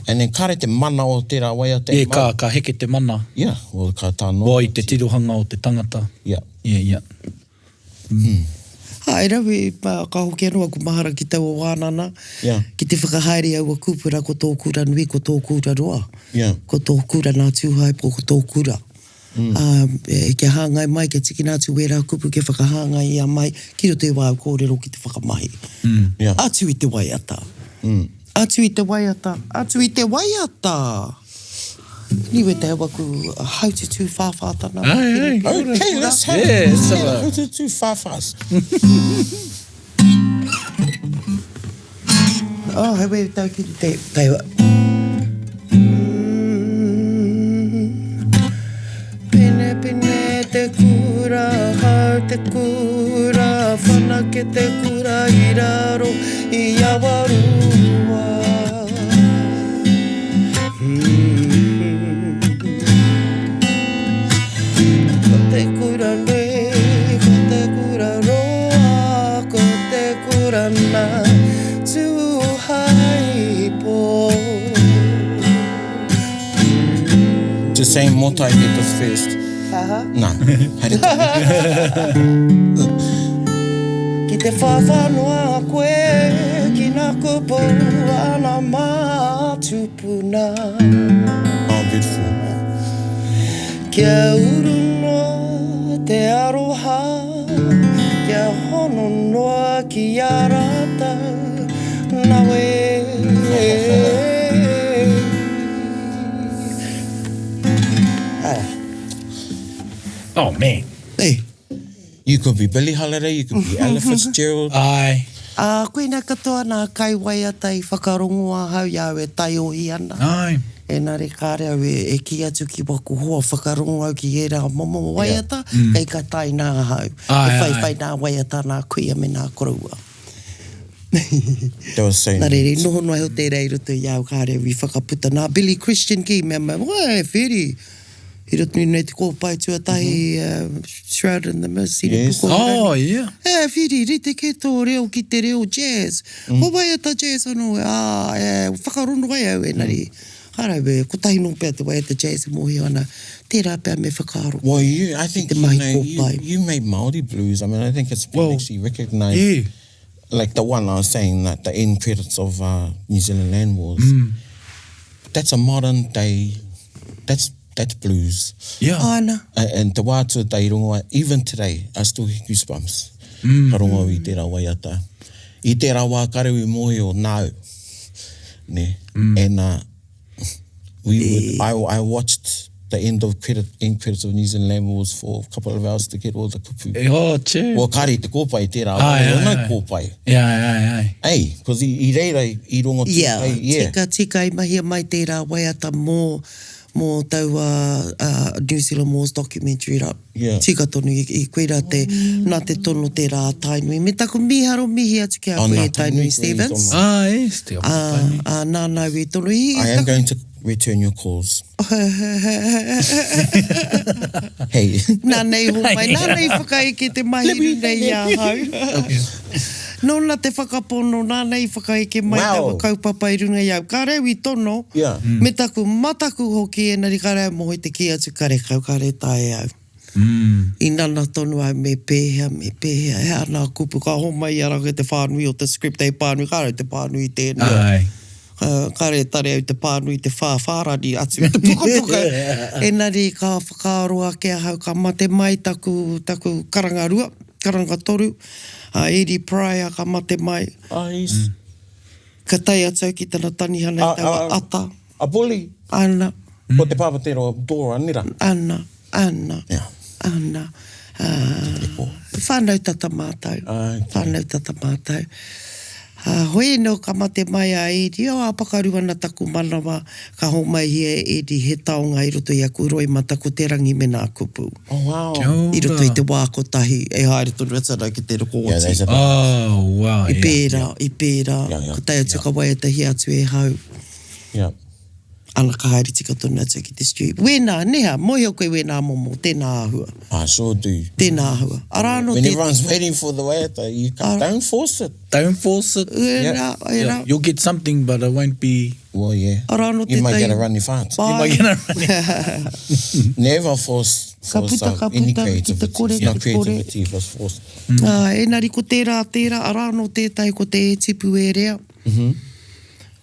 And then kare te mana o tērā waiata e Yeah, mau. ka, ka heke te mana. Yeah, well, ka tā noa. Wai te tirohanga o te tangata. Yeah. Yeah, yeah. Āe rawe, ka hoki anō aku mahara ki taua wānana, Yeah. ki te whakahaere i aua kūpura ko tō kura nui, ko tō kura roa, Yeah. ko tō kura nā Tūhaepo, ko tō kura. Ā, kia hāngai mai, kia tikina atu wērā kupu, kia whakahāngai ia mai ki roto i wāu kōrero ki te whakamahi. Yeah. Atu i te waiata. Atu i te waiata, atu i te waiata! Anyway, te hau aku haututū whāwhātana. Aye, aye. Okay, let's have Yeah, it. Let's it's have a- a haututū whāwhās. Oh, hei wei tau ki te taiwa. Pine pine te kura, hau te kura, whanake te kura i raro i Awarua. Ko te kura nui, ko te kura roa, ko te kura nā Tūhaepo. The same motai did this first. Aha. Nā, haere tonu. Ki te whawha noa koe ki ngā kupu a ngā mātupuna. Oh, beautiful. Kia uru noa te aroha, kia hono noa ki a rātou, nawe. Oh, man. Hey. You could be Billie Holiday, you could be Ella Fitzgerald. Aye. Ā, koina katoa nā kaiwaiata i whakarongo ahau i a au e taiohi ana. Aye. Engari kāre au e, e kī atu ki waku hoa whakarongo au ki ērā momo waiata, kei ka tae nā ahau. Aye, e whaiwhai aye. nā waiata nā kuia me nā koroua. That was so Nā reira, i neat. noho noa iho tērā i roto i a au kāre au i whakaputa. Nā Billy Christian ki mea mai, Wai, Whiri, I roto nei te kōpae tuatahi, Shrouded in the Mist, i Yes. Pukohurangi. Oh, yeah. E, whiri, rite kē tō reo ki te reo jazz. Ko waiata jazz anō, ā, e, whakarono ai au engari, kāre au e, kotahi nō pea te waiata jazz e mōhio ana, tērā pea me whakaaro Well, you, I think, te you mahi know, you, kōpae. you made Māori blues. I mean, I think it's been Well, actually recognised. Yeah. Like the one I was saying, that the end credits of uh, New Zealand Land Wars. That's a modern day, that's, that's blues. Yeah. Āna. And te wā tuatahi i rongo ai, even today, I still get goosebumps. Mm. Ka rongo au i tērā waiata. I tērā wā kāre i mōhio nāu. Ne? Mm. And uh, we would, I, I watched the end of credit, end credits of New Zealand Land Wars for a couple of hours to get all the kupu. Oh, che. Well, kāre i te kōpae tērā, Ai, ai, ai, no ai. kōpae. Yeah, ai, ai. Ei, cause i, i reira i, i rongo Yeah, tūpai, yeah. tika, tika i mahia mai tērā waiata mō, mō taua uh, New Zealand Wars documentary rā. Yeah. Tika tonu i, i koirā te, nā te tono tērā a Tainui. Me taku mīharo mihi atu ki a Oh, koe nā e Tainui Tainui koe i Stevens. tono. Ah, yes, te Ā, ā, nāna au i tono. I, I am going to return your calls. Hey. Nāna i homai, nāna i whakaeke te mahi runa i ahau. Nōna te whakapono, nāna i whakaeke mai Wow. taua kaupapa i runga i au. Kāre au i tono, Yeah. me taku mataku hoki, engari kāre au moe te kī atu karekau, kāre tae au. I nana tonu au me pēhea, me pēhea, he aha nā kupu ka homai i a rātou te whānui o te script hei pānui, kāre au te pānui i tēnā. Āe. Kāre e tare au te pānui te whā whārani atu i te pukapuka. Engari ka whakaaro ake ahau ka mate mai taku, taku karanga rua, karanga toru, a Eddie Pryor ka mate mai. Oh, he's... Ka tae atu au ki tana tanihana i taua ata. A Bully. Ana. Ko te pāpā tērā o Dora, nera? Ana, ana, Yeah. ana. Whānau tata mātou. Whānau tata mātou. Hoi anō ka mate mai a Eddie, oh, a pakaru ana taku manawa, ka homaihia e Eddie he taonga i roto i aku roimata ko te rangi me nā kupu. Oh, wow. Kia ora. I roto i te wā kotahi e haere tonu atu ana ki te roko Yeah, oti. there's a Oh, wow, I yeah. pērā, i pērā, Yeah, yeah, ka tae atu yeah. ka waiatahia atu e hau. Yeah. Ana ka haere tika tonu atu ki te stew. Wēnā, neha, mōhio koe wēnā momo, tēnā āhua. I sure do. Tēnā āhua. Arā anō When te... everyone's waiting for the waiata, you can't, don't force it. Don't force it. Ērā, Yeah, ērā. you'll get something, but it won't be... Well, yeah. Arā anō You might tētahi get a runny fart. You might get a runny... Never force, Ka force puta, out ka any puta, ki te creativity. kore, It's not ki te kore. creativity if it's forced. Ā, engari ko tērā, tērā, arā anō tētahi ko te e tipu e rea.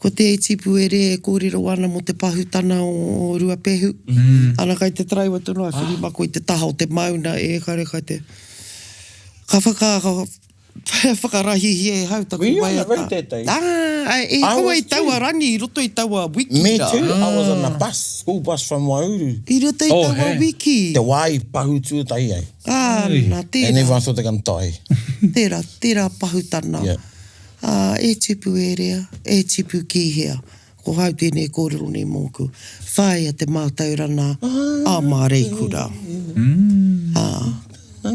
Ko te tipu e rea e kōrero ana mō te pahutana o Ruapehu. Ana kai te taraiwa tonu a Whirimako i te taha o te mauna e kare kai te ka whaka ka whakarahihia e hau taku Were you on the waiata. road that day? Ā, e I kaua was i taua too. rangi i roto i taua wiki Me rā. too, I was on the bus, school bus from Waiouru. I roto i Oh, taua hey. wiki. Te wā i pahu tuatahi ai. Ā, nā, And tērā, everyone thought they're gonna die. tērā, tērā pahutana. Yeah. Ā, e tipu e rea, e tipu ki hea? Ko hau tēnei kōrero nei mōku. Whāia te mātaurana a Māreikura. Ā,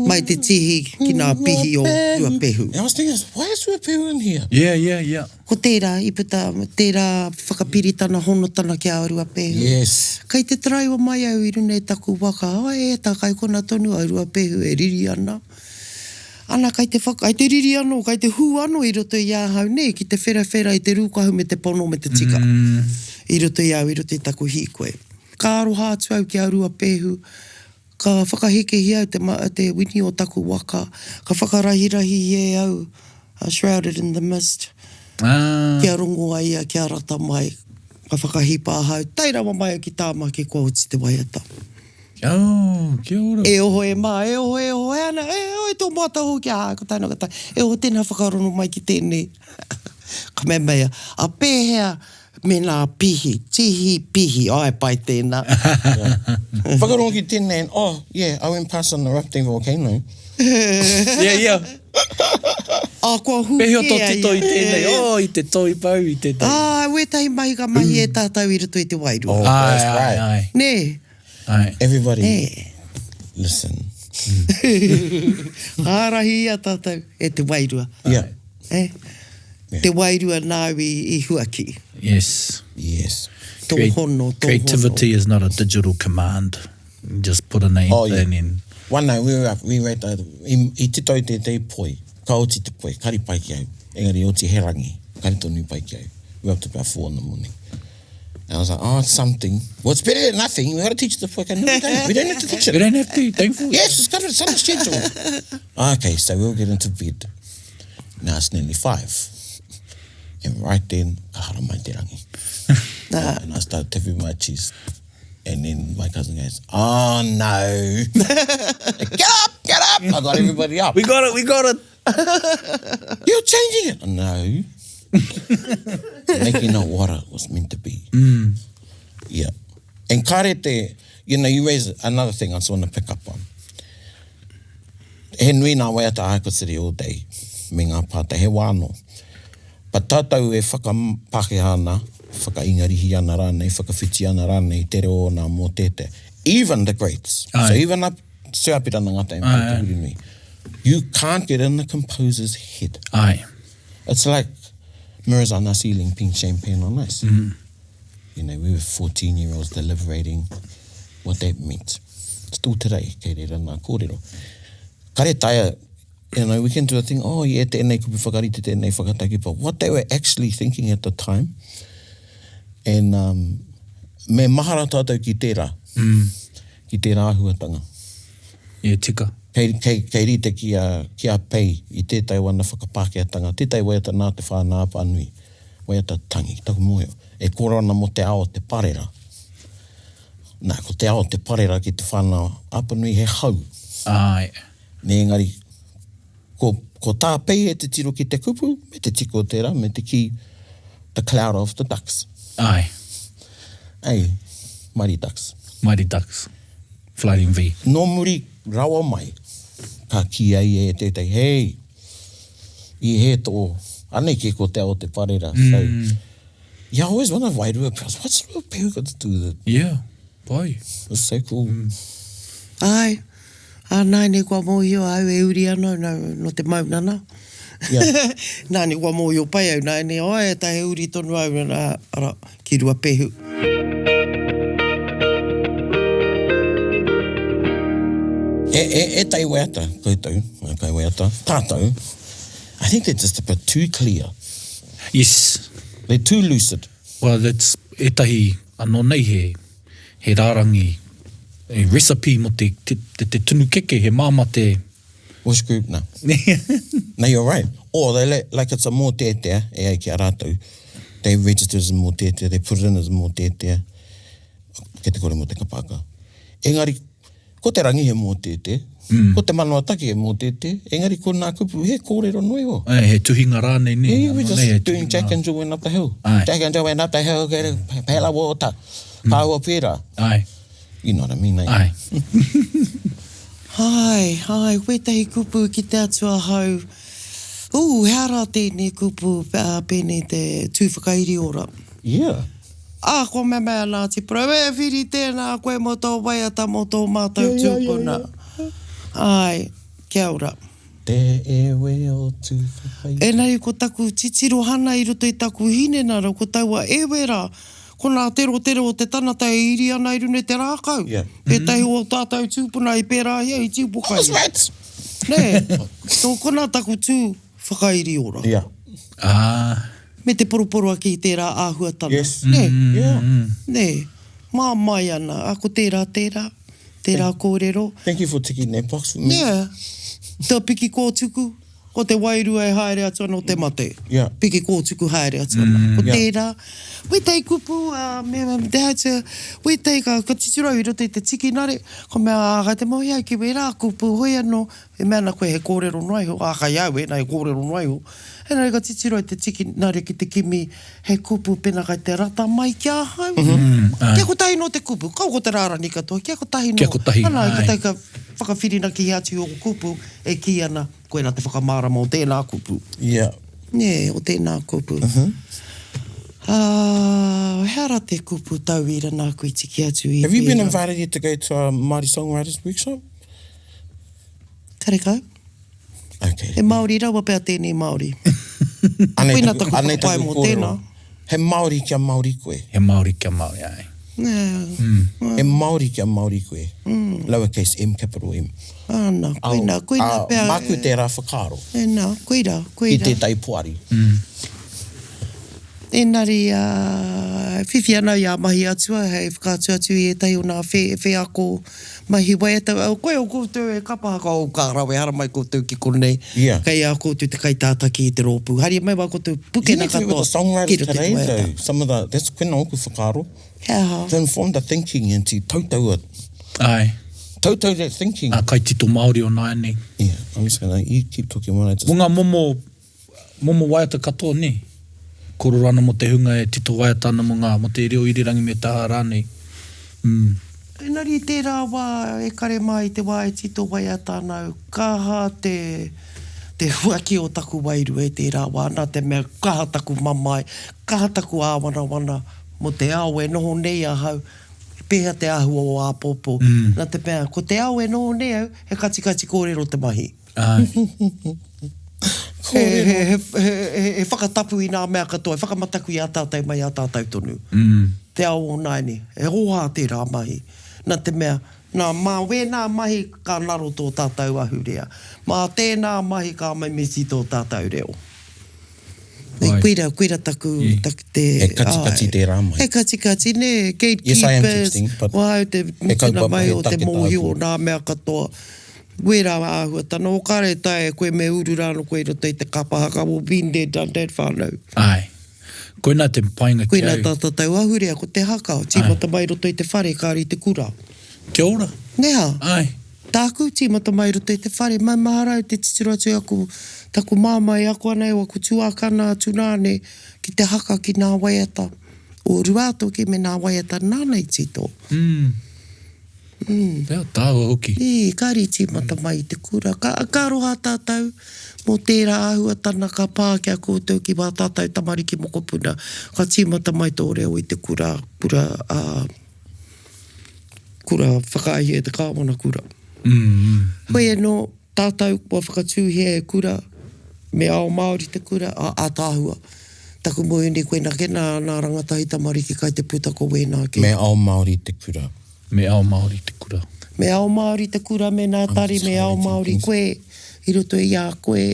mai te tihi ki ngā pihi o Ruapehu. And I was thinking, why is Ruapehu in here? Yeah, yeah, yeah. Ko tērā i puta, tērā whakapiritana honotana ki a Ruapehu. Yes. Kei te taraiwa mai au i runga i taku waka, e tā kai kona tonu a Ruapehu e riri ana. Ana, kai te whaka, kai te riri anō, kai te hū anō i roto i ahau, nē, ki te wherawhera i te rūkahu me te pono me te tika. I roto i au, i roto i taku hīkoi. Ka aroha atu au ki a Ruapehu, ka whakahekehia au te, te wini o taku waka, ka whakarahirahi e au, Shrouded in the Mist, kia rongo ai ia, kia rata mai, ka whakahipa ahau, tae rawa mai au ki Tāmaki kua oti te waiata. Oh, kia ora. E oho e mā, e oho, e oho, e ana, e oho, e tō moata hou ki ahau, ko tae noa, ko tae, e oho tēnā whakarono mai ki tēnei. Ka mea mai ia, a pēhea mēnā pihi, tihi, pihi, ae pai tēnā. Whakarongo ki tēnei and oh, yeah, I went past an erupting volcano. Yeah, yeah. Ah, kua hū Pēhea kē tō a tito ia. i tēnei, oh, i te toi pau, i te toi. Ah, wētahi mahi ka mahi e tātou i roto i te wairua. Oh, Ae, that's ae, right. ae. Nē? Ae. Everybody, Nē. listen. Ka ārahi i a tātou e te wairua. Yeah. Eh? Yeah. Te wairua nāu i, i huaki. Yes. Yes. Tō hono, tō Creativity hono. is not a digital command. You just put a name Oh, yeah. in and... One night we were up, we were at the, i, i tito i tētehi poi, ka oti te poi, kari pai ki au, engari oti he rangi, kari tonu pai ki au. We were up to about four in the morning. And I was like, oh, it's something. Well, it's better than nothing. We've got to teach the fucking... No, we don't. We don't have to teach it. We don't have to, thankful. Yes, it's got it's on the schedule. okay, so we'll get into bed. Now it's nearly five. And right then, ka haramai te rangi. And I started tapping my chest. And then my cousin goes, oh no. get up, get up. I got everybody up. We got it, we got it. You're changing it. No. Making it what it was meant to be. Yeah. And karete, you know, you raise another thing I just want to pick up on. He nui nā waiata I could sit here all day me ngā pātai, he wā anō. But tātou e whakapākehā ana, whakaingarihi ana rānei, whakawhiti ana rānei i te reo o nā mōteatea. Even the greats. Aye. So even up Sir Apirana Ngata and Pei Te Hurinui. You can't get in the composer's head. Aye. It's like mirrors on our ceiling, pink champagne on ice. You know, we were 14 year olds deliberating what that meant. Still today, kei reira nā kōrero. Kare taea, you know, we can do a thing, oh yeah, tēnei kupu whakarite, tēnei whakataki, but what they were actually thinking at the time, and um, me mahara tātou ki tērā, ki tērā āhuatanga. Yeah, tika. Kei, kei, kei rite ki a, ki a Pei i tētahi o ana whakapākehātanga, tētahi waiata nā Te Whānau-a-Apanui, waiata tangi, taku mōhio, e kōrero ana mō te ao o te parera. Nā, ko te ao o te parera ki Te Whānau-a-Apanui he hau. Āe. Nē, engari, ko, ko tā Pei e titiro ki te kupu, me te tiko o tērā, me te kī, the cloud of the ducks. Āe. Ei, mighty ducks. Mighty ducks. Floating V. Nō muri rawa mai, ka kī ai e tētahi, Hei, i hē tō, anei kē ko te ao te parera. So, yeah, I always wondered why Ruapehu, what's Ruapehu got to do with it? Yeah, pai. It's so cool. Āe, ā, nāianei kua mōhio au e uri ana au nō te mauna nā. Yeah. Nāianei kua mōhio pai au nāianei, āe, ta he uri tonu au, nā, arā, ki Ruapehu. E, e, ētahi waiata, koutou, ngā kaiwaiata, tātou, I think they're just a bit too clear. Yes. They're too lucid. Well, that's ētahi anō nei he, he rārangi, he recipe mō te, te, te, te tunu keke, he māmā te, Which group na? No, you're right. Or they let, like it's a mōteatea, e ai ki a rātou, they register as a mōteatea, they put it in as a mōteatea, kei te kore mō te kapa haka. Engari, ko te rangi he mōteatea, ko te manawa taki he mōteatea, engari ko nā kupu he kōrero noa iho. Āe, he tuhinga rānei, nē? Yeah, we're just doing Jack and Jill went up the hill. Āe. Jack and Jill went up the hill, get a pail of water. Kāua pērā. Āe. You know what I mean, eh? Āe. Āe, āe, wētahi kupu ki te atu ahau, ū, he ara tēnei kupu, ā, pēnei te tū whakairi ora. Yeah. Ā, kua mea mai a Ngāti Porou, e whiri tēnā koe mō tō waiata mō tō mātou tūpuna. Āe, kia ora. Te ewe o Tūwhakairi. Engari ko taku titiro hana i roto i taku hinengaro, ko taua ewe rā, Ko nā terotero o te tanata e iri ana i runa i te rākau. Yeah. Tētahi o ō tātou tūpuna i pērāhia i Tīpokai. That's right! Nē, nō konā taku tū whakairi ora. Yeah. Ah. Me te poroporoaki i tērā āhuatanga. Yes. Nē? Yeah. Nē. Māmai ana, ā, ko tērā tērā, tērā kōrero. Thank you for ticking that box for me. Yeah. Te piki kōtuku. Ko te wairua e haere atu ana o te mate. Yeah. Piki kōtuku haere atu ana. Ko Yeah. tērā, wētahi kupu, ā, me, me te atu, wētahi ka, ka titiro au i roto i te tikinare, ka mea, ā, kai te moe au ki wērā kupu, hoi anō, e mea ana koe he kōrero noa iho, ā, kai au ēnā he kōrero noa iho. Engari ka titiro i te tikinare ki te kimi he kupu pēnā kai te rata mai ki ahau. Kia kotahi nō te kupu, kaua ko te rārangi katoa, kia kotahi nō. Kia kotahi, Ana, āe. kotahi ka whakawhirinaki atu i ō kupu e kī ana, Koirā te whakamārama o tēnā kupu. Yeah. Nē, o tēnā kupu. Ā, he ara te kupu tauira nāku i tiki atu i Have you been tērā? invited yet to go to a Māori Songwriters Workshop? Karekau. Okay. He Māori rawa pea tēnei Māori. Anei Koina taku, taku anei whakapae taku mō kōrero. tēnā. He Māori kia Māori koe. He Māori kia Māori, āe. Nē. He Māori kia Māori koe. Lowercase m, capital M. Āna, koina, koina Ā, pea. Māku tērā whakaaro. Ēnā, koira, koira. Ki tētahi poari. Engari, ā, whiwhi ana i ā mahi atua hei whakaatu atu i ētahi o nā whe, wheako mahi waiata. Oh, koe o koutou e kapa haka, oh, ka rawe, haramai koutou ki konei. Yeah. Kei a koutou te kaitātaki i te rōpū. Haria mai wā koutou You pukena need to be with katoa the songwriters ki roto i te today waiata. though. Some of the, that's koina ōku whakaaro. He aha? To inform the thinking and to tautaua. Āe. Tautau that thinking. Ngā kaitito Māori o nāianei. Yeah, I'm just gonna, you keep talking while I just. Mō ngā momo, momo waiata katoa, nē? Kōrero ana mō te hunga e tito waiata ana mō ngā, mō te reo irirangi me te aha rānei. Mm. Engari i tērā wā e kare mā i te wā e tito waiata ana au, kaha te, te huaki o taku wairua i tērā wā, nā te mea kaha taku mamae, kaha taku āwanawana mō te ao e noho nei ahau, he pēhea te āhua o āpōpō, nā te mea ko te ao e noho nei au, he katikati kōrero te mahi. Āe. He, he, he, he, he whakatapu i nā mea katoa, he whakamataku i a tātou mai a tātou tonu. Te ao o nāianei, he hōhā tērā mahi. Nā te mea, nā, mā wēnā mahi ka ngaro tō tātou ahurea. Mā tēnā mahi ka mimiti tō tātou reo. Nei, koira, koira taku, taku te... He katikati āe. tērā mahi. He katikati, nē, Yes, I am gatekeepers, texting, but wā au te he mutuna kaupapa, mai he o te take mōhio tāku. o nā mea katoa. Wērā āhuatana, o kāre e taea e koe me uru rānō koe i roto i te kapa haka, well been there done that whānau. Āe. Koinā te painga ki au. Koinā tā tātou ahurea, ko te haka, tīmata mai i roto i te whare, kāre i te kura. Kia ora. Nē hā? Āe. Tāku, tīmata mai i roto i te whare, maumahara au te titiro atu i aku, taku māmā e ako ana i waku tuākana, tunāne, ki te haka ki nā waiata o Ruātoki me nā waiata nāna i tito. Mm. Mm. Pea tāua hoki. Ī, kāre i tīmata mai i te kura. Ka, ka aroha tātou mō tērā āhuatana ka pā ki a koutou ki wā tātou tamariki mokopuna. Ka tīmata mai tō reo i te kura, kura, ā, kura whakaaehia e te kāwana kura. Mm, mm. Hoi anō, Tātou kua whakatūhia e kura, me ao Māori te kura, a ātaahua. Taku mohini koina ke nā, nā rangatahi tamariki kai te puta ko wēnā ke. Me ao Māori te kura. Me ao Māori te kura. Me ao Māori te kura me nā tari me ao Māori koe i roto i a koe.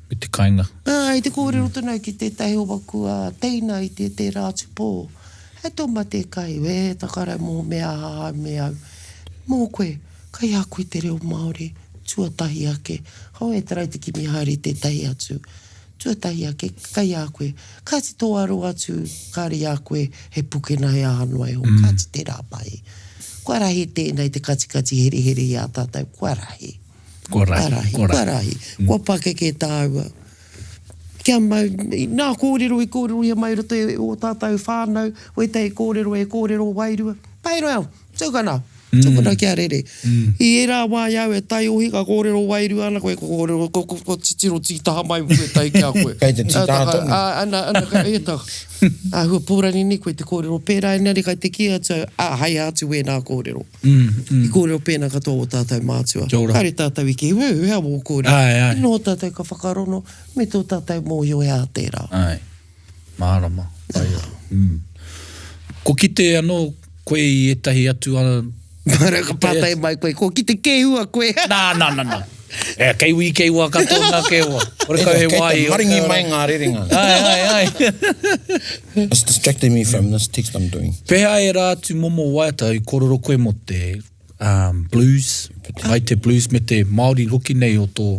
Me te kainga. Ā, i te kōrero tonu au ki tētahi o waku teina i te tērā atu pō, He tō mate kai, e takara mō me aha au me au. Mō koe, kai a koe te reo Māori, tuatahi ake, hoi e tarai te kimi haere i tētahi atu. Tuatahi ake, kai a koe. Kāti tō aro atu, kāre i a koe he pukena he aha noa iho, kāti tērā mahi. Kua rahi tēnei te katikati herehere i a tātou, kua rahi. Kua rahi, kua rahi, kua rahi. Kua pakeke tāua. Kia mau, nā kōrero i kōrerohia mai i roto i ō tātou whānau, wētahi kōrero e kōrero wairua. Pai roa, tukuna, tukuna kia rere. I ērā wā i a au e taiohi ka kōrero wairua ana koe, ka kōrero, ko, ko, ko titiro tītaha mai wētahi ki a koe. Kei te tītaha tonu. Ā, ana, ana, ka, e tā, āhua pōrani nei koe te kōrero pērā, engari kai te kī atu au, ā, haea atu wēnā kōrero. I kōrero pēnā katoa ō tātou mātua. Kia ora. Kāre tātou i kī, Wū, hea wō kōrero. Āe, āe. I noho tātou ka whakarono, me tō tātou mōhio he aha tērā. Āe. Mārama. Pai ra. Mm. Ko kite anō koe i ētahi atu a... Mara ka pātai mai koe, ko kite kēhua koe. Nā, nā, nā, nā. E, kei wī, kei wā katoa ngā kēhua. Horekau he wā i... Kei te maringi mai ngā rerenga. Āe, āe, āe. It's distracting me from this text I'm doing. Pēhea ērā atu momo waiata i kōrero koe mō te um, blues, ai te blues me te Māori hoki nei o tō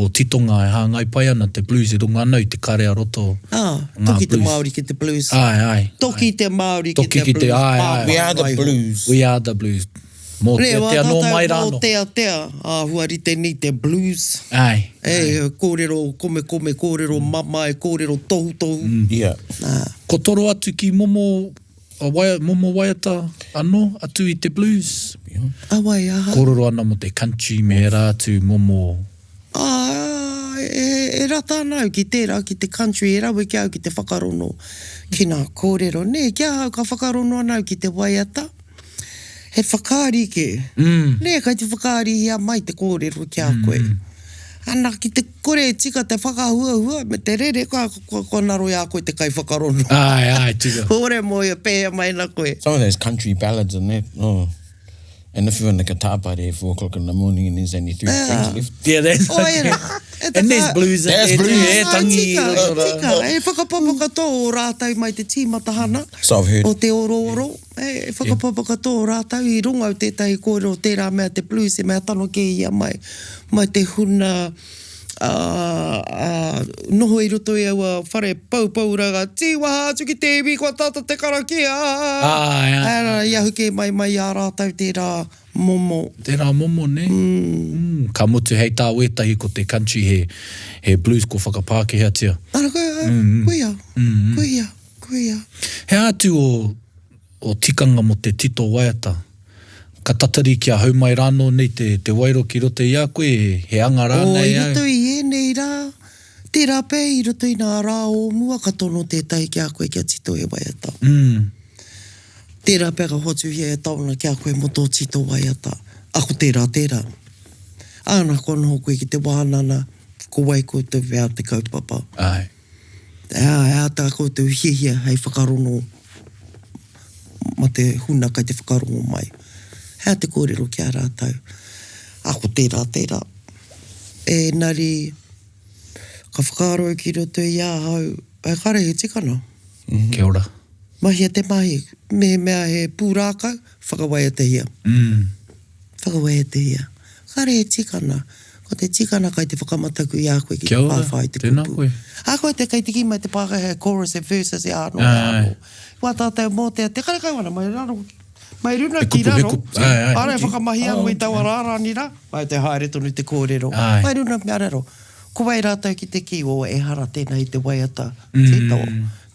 o titonga e hāngai pai ana te blues e runga ana i te kare a roto Ah, ngā toki te blues. Māori ki te blues. Āe, āe. Toki te Māori ki Toki te ki te, blues. āe, āe. We are the blues. We are the blues. Mōteatea nō mai rā anō. Mōteatea, āhua rite nei te blues. Āe. E, kōrero komekome, kōrero mamae, kōrero tohutohu. Yeah. Ko toro atu ki momo, waia, momo waiata anō, atu i te blues. A wai, aha? Kōrero ana mō te country me ērā atu momo. Ā, e, e rata ana au ki tērā, ki te country, e rawe ki a au ki te whakarono ki ngā kōrero, nē, ki ahau ka whakarono ana au ki te waiata. He whakaari kē. Nē, kai te whakaarihia mai te kōrero ki a koe. Ana, ki te kore e tika te whakahuahua me te rere, kua, kua, kua ngaro i a koe te kaiwhakarono. Āe, āe, tika. Hore mō ia, pēhea mai ana koe. Some of those country ballads and that, oh. And if you're in the guitar party at 4 o'clock in the morning and there's only three strings left. Yeah, that's Oh, era. E And there's blues in There's there too, blues. e tangi. Tika, e tika. E whakapapa katoa o rātou mai te tīmatahana So I've heard. o te orooro. E whakapapa katoa o rātou i rongo au tētahi kōrero tērā mea te blues he mea tano kē ia mai mai te huna ā, ā, noho i roto i aua whare poupoura ka tīwaha atu ki te iwi kua tata te karakia. Āe, āe. Āe, i ahu kē mai mai i a rātou tērā momo. Tērā momo, nē? Mm. Ka mutu hei tā wētahi ko te country he, he blues ko whakapākehātia. Ara, koia, koia, koia. Koia. He aha atu o, o tikanga mō te tito waiata? Ka tatari kia hau mai rānō nei te, te waero ki roto i a koe, he anga Oh, rānei i au? roto i ēnei rā, tērā pea i roto i ngā rā o mua ka tono tētahi ki a koe kia tito he waiata. Mm. Tērā pea ka hoatuhia he taonga ki a koe mō tō tito waiata. A ko tērā tērā. Āna, kua noho koe ki te wānana, ko wai koutou whea te kaupapa. Āe. He aha tā koutou hiahia hei whakarongo ma te huna kai te whakarongo mai? He aha te kōrero ki a rātou? A ko tērā tērā. Engari, ka whakaaro au ki roto i ahau, e kare he tikana. Kia ora. Mahia te mahi, mehemea he pūrākau, whakawaiatahia. Whakawaiatahia. Kāre e tikana. Ko te tikana kai te whakamataku i a koe ki te Kia ora, whāwhā i te tēnā kupu. koe. Ahakoa te kei te kī mai te Pākehā he chorus, he verses, he āno, he Āe. āno. Wā tātou mōteatea, karekau ana mai raro, mai runa He ki kupu, he raro. kupu, āe, āe. Āre, whakamahia koe i taua rārani rā, mai te haere tonu te kōrero. Āe. Mai runa mea raro. Ko wai rātou ki te kī, oh, ehara tēnā i te waiata tito,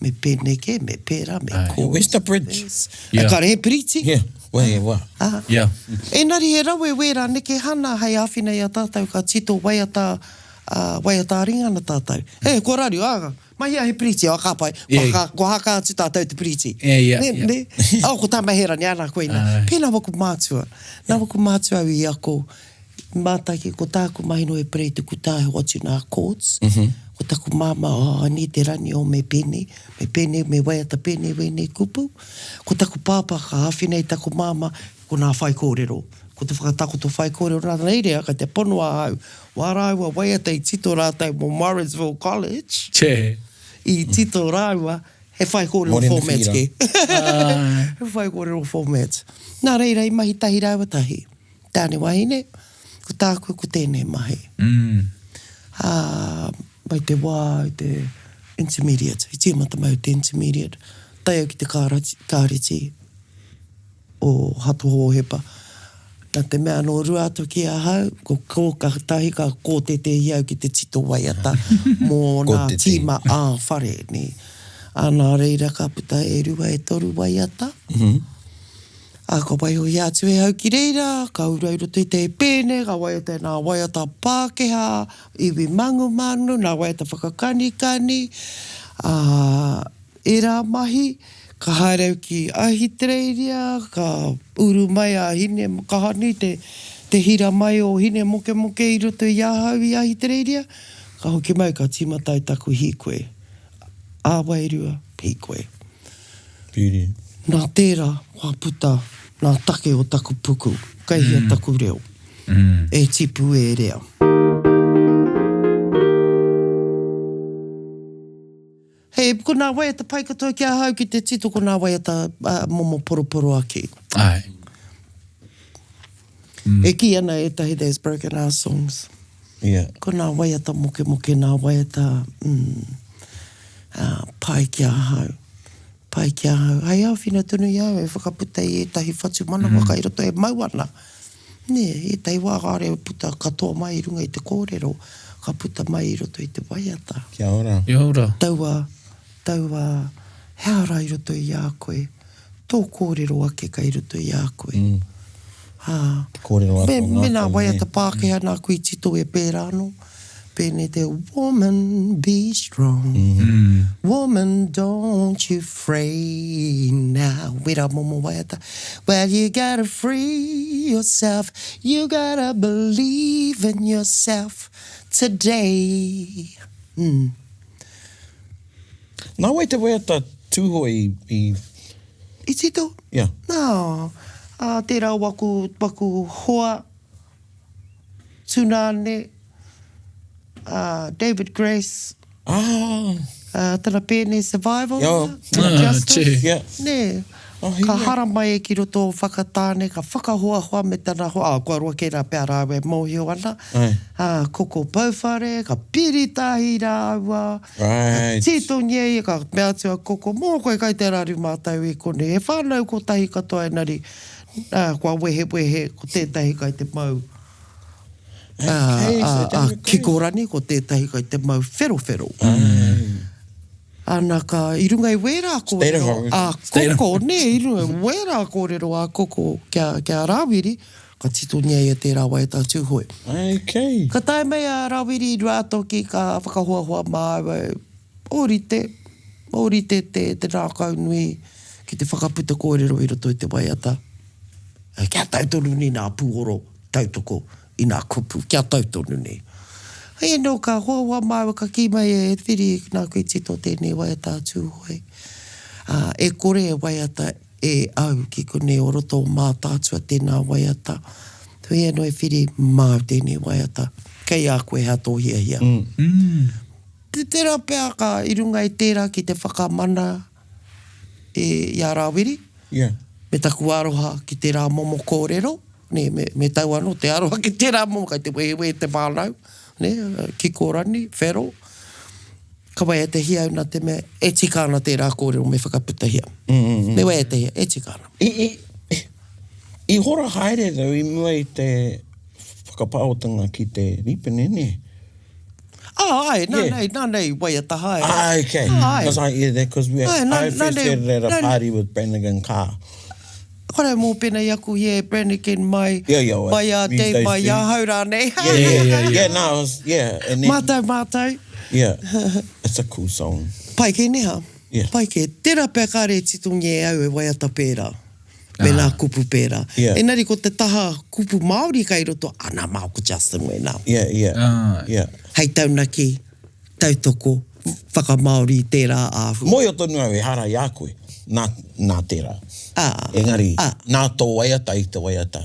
me pēnei kē, me pērā, me Yeah, where's the bridge? verse. Yeah. Kāre he piriti. Yeah, where, yeah, wā. Ah. Yeah. Engari he rawe wērā nekehana hei āwhina i a tātou ka tito waiata, ā, waiata ā-ringa ana tātou. E, kua raru, ā, mahia he piriti, ā, ka pai, kua Yeah. haka, kua haka atu tātou te piriti. Yeah, yeah, Nē, yeah. nē. Oh, ko tā Maherani, ana koina. Āe. Pēnā waku mātua. Nā waku mātua au i ako, Mātaki, ko tāku mahi no e pere i te kutā he hoatu nā chords. Ko taku māmā, oh, I need te rani o me pēnei, me pēnei, me waiata pēnei wēnei kupu. Ko taku pāpā ka āwhina i taku māmā, ko nā whaikōrero. Ko te whakatakoto whaikōrero nā reira, kei te pono ahau, wā rāua waiata i tito rātou mō Morrinsville College, Che. i tito rāua, he whaikōrero Morena formats Whira. kē. He whaikōrero formats. Nā reira, i mahi tahi rāua tahi. Tāne wahine, ko tāku ko tēnei mahi. Ā, mai te wā i te intermediate, i tīmata mai o te intermediate, tae au ki te kārati, kāreti o Hato Hōhepa. Nā te mea nō Ruātoki ki ahau, ko kōkatahi ka kōtete i au ki te tito waiata mō nā tīma ā-whare, nē. Ā, nā reira ka puta e rua e toru waiata. Ā, ka waihoia atu e au ki reira, ka uru au i roto i te pēne, ka waiata i nā waiata Pākehā, iwi mangumanu, nā waiata whakakanikani, ā, ērā mahi, ka haere au ki Ahitereiria, ka uru mai a Hine Kahani, te, te hira mai o Hine Mokemoke i roto i ahau i Ahitereiria, ka hoki mai, ka tīmata ai taku hīkoi, ā-wairua, hīkoi. Piri. Nā tērā kua puta nā take o taku puku, kei hea taku reo, e tipu e rea. He, ko nā waiata pai katoa ki ahau ki te tito ko nā waiata momo poroporoaki. Āe. E kī ana ētahi there's broken our songs. Yeah. Ko nā waiata mokemoke, nā waiata mm, uh, pai ki ahau. Pai ki ahau. Hei āwhina tonu i au e whakaputa i ētahi whatumanawa mm. kai roto e mau ana. Nē, ētahi wā kāore e puta katoa mai i runga i te kōrero, ka puta mai i roto i te waiata. Kia ora. Kia ora. Taua, taua, he ara i roto i a koe. Tō kōrero ake kei roto i a koe. Mm. Ā. Te kōrero a tō ngākau, Me, mēnā waiata Pākehā nāku i tito e pērā anō. Pēnei te Woman be strong, woman don't you fray now. Wērā momo waiata. Well you gotta free yourself, you gotta believe in yourself today. Mm. Nā wai te waiata Tūhoe i, i. I tito? Yeah. Nā, ā, tērā o waku, waku hoa, tūnāne, ā, David Grace. Ah. Ā, tana pēne Survival. Yeah. Ah, Justice. Yeah. Nē. Oh, he Ka mea. haramai e ki roto o Whakatāne, ka whakahoahoa me tana hoa, ā, kua roa kē rā pea rāua e mōhio ana, Aye. ā, Koko Pouwhare, ka piri tahi rāua, ka Right. tītongia ia, ka mea atu a Koko, mō koe kai te raru mātou i konei, he whānau kotahi katoa engari, ā, kua wehewehe, ko tētahi kai te mau, ā, Okay, ā, so ā, David Grace. kikorangi, ko tētahi kai te mau wherowhero. Ana ka, i runga i wērā kōrero a Koko, nē, i runga i wērā kōrero a Koko ki a, ki a Rāwiri, ka titongia ia tērā waiata a Tūhoe. Okay. Ka tae mai a Rāwiri i Ruātoki, ka whakahoahoa māua, ōrite, ōrite te, te rākaunui ki te whakaputa kōrero i roto i te waiata. Kia tau tonu nei nā pūoro tautoko i nā kupu, kia tau tonu nei. Hei anō, ka hoahoa māua, ka kī mai e Whiri, nāku i tito tēnei waiata a Tūhoe. Ā, e kore e waiata e au ki konei o roto o Mātaatua tēnā waiata. Heoi anō e Whiri, māu tēnei waiata. Kei a koe hea tō hiahia. Tērā pea ka, i runga i tērā ki te whakamana i a Rāwiri, Yeah. me taku aroha ki tērā momo kōrero. Nē, me, me tau anō te aroha ki tērā momo, kei te wehewehe te whānau, nē, kikorangi, whero. Ka waiatahia au nā te mea e tika ana tērā kōrero me whakaputahia. Me waiatahia, e tika ana. I, i, i hora haere though i mua i te whakapaotanga ki te rīpene, nē? Ah, āe, nā Yeah. nei, nā nei i waiata haere. Ah, okay. Āe. Because I, yeah, because we, Āe, nā- I nā first nei- heard it at a nā nei- party with Brannigan Carr. Kore mō pēnei i aku hia e Brannigan mai, Yeah, yeah, well, mai a these Dave, days mai too. ahau rānei. Yeah, yeah, yeah, yeah. Yeah, no, it was, yeah. And then, Mātou, mātou. Yeah, it's a cool song. Pai kē neha? Yeah. Pai kē. Tērā pea kāre e titongia e au e waiata pērā, me nā kupu pērā. Yeah. Engari ko te taha kupu Māori kei roto, ana mā ko Justin wēnā. Yeah, yeah, Ah. yeah. Hei taunaki, tautoko, whakamāori i tērā āhua. Mōhio tonu au ehara i a koe, nā, nā tērā. Ā. Engari, Ā. nā tō waiata i te waiata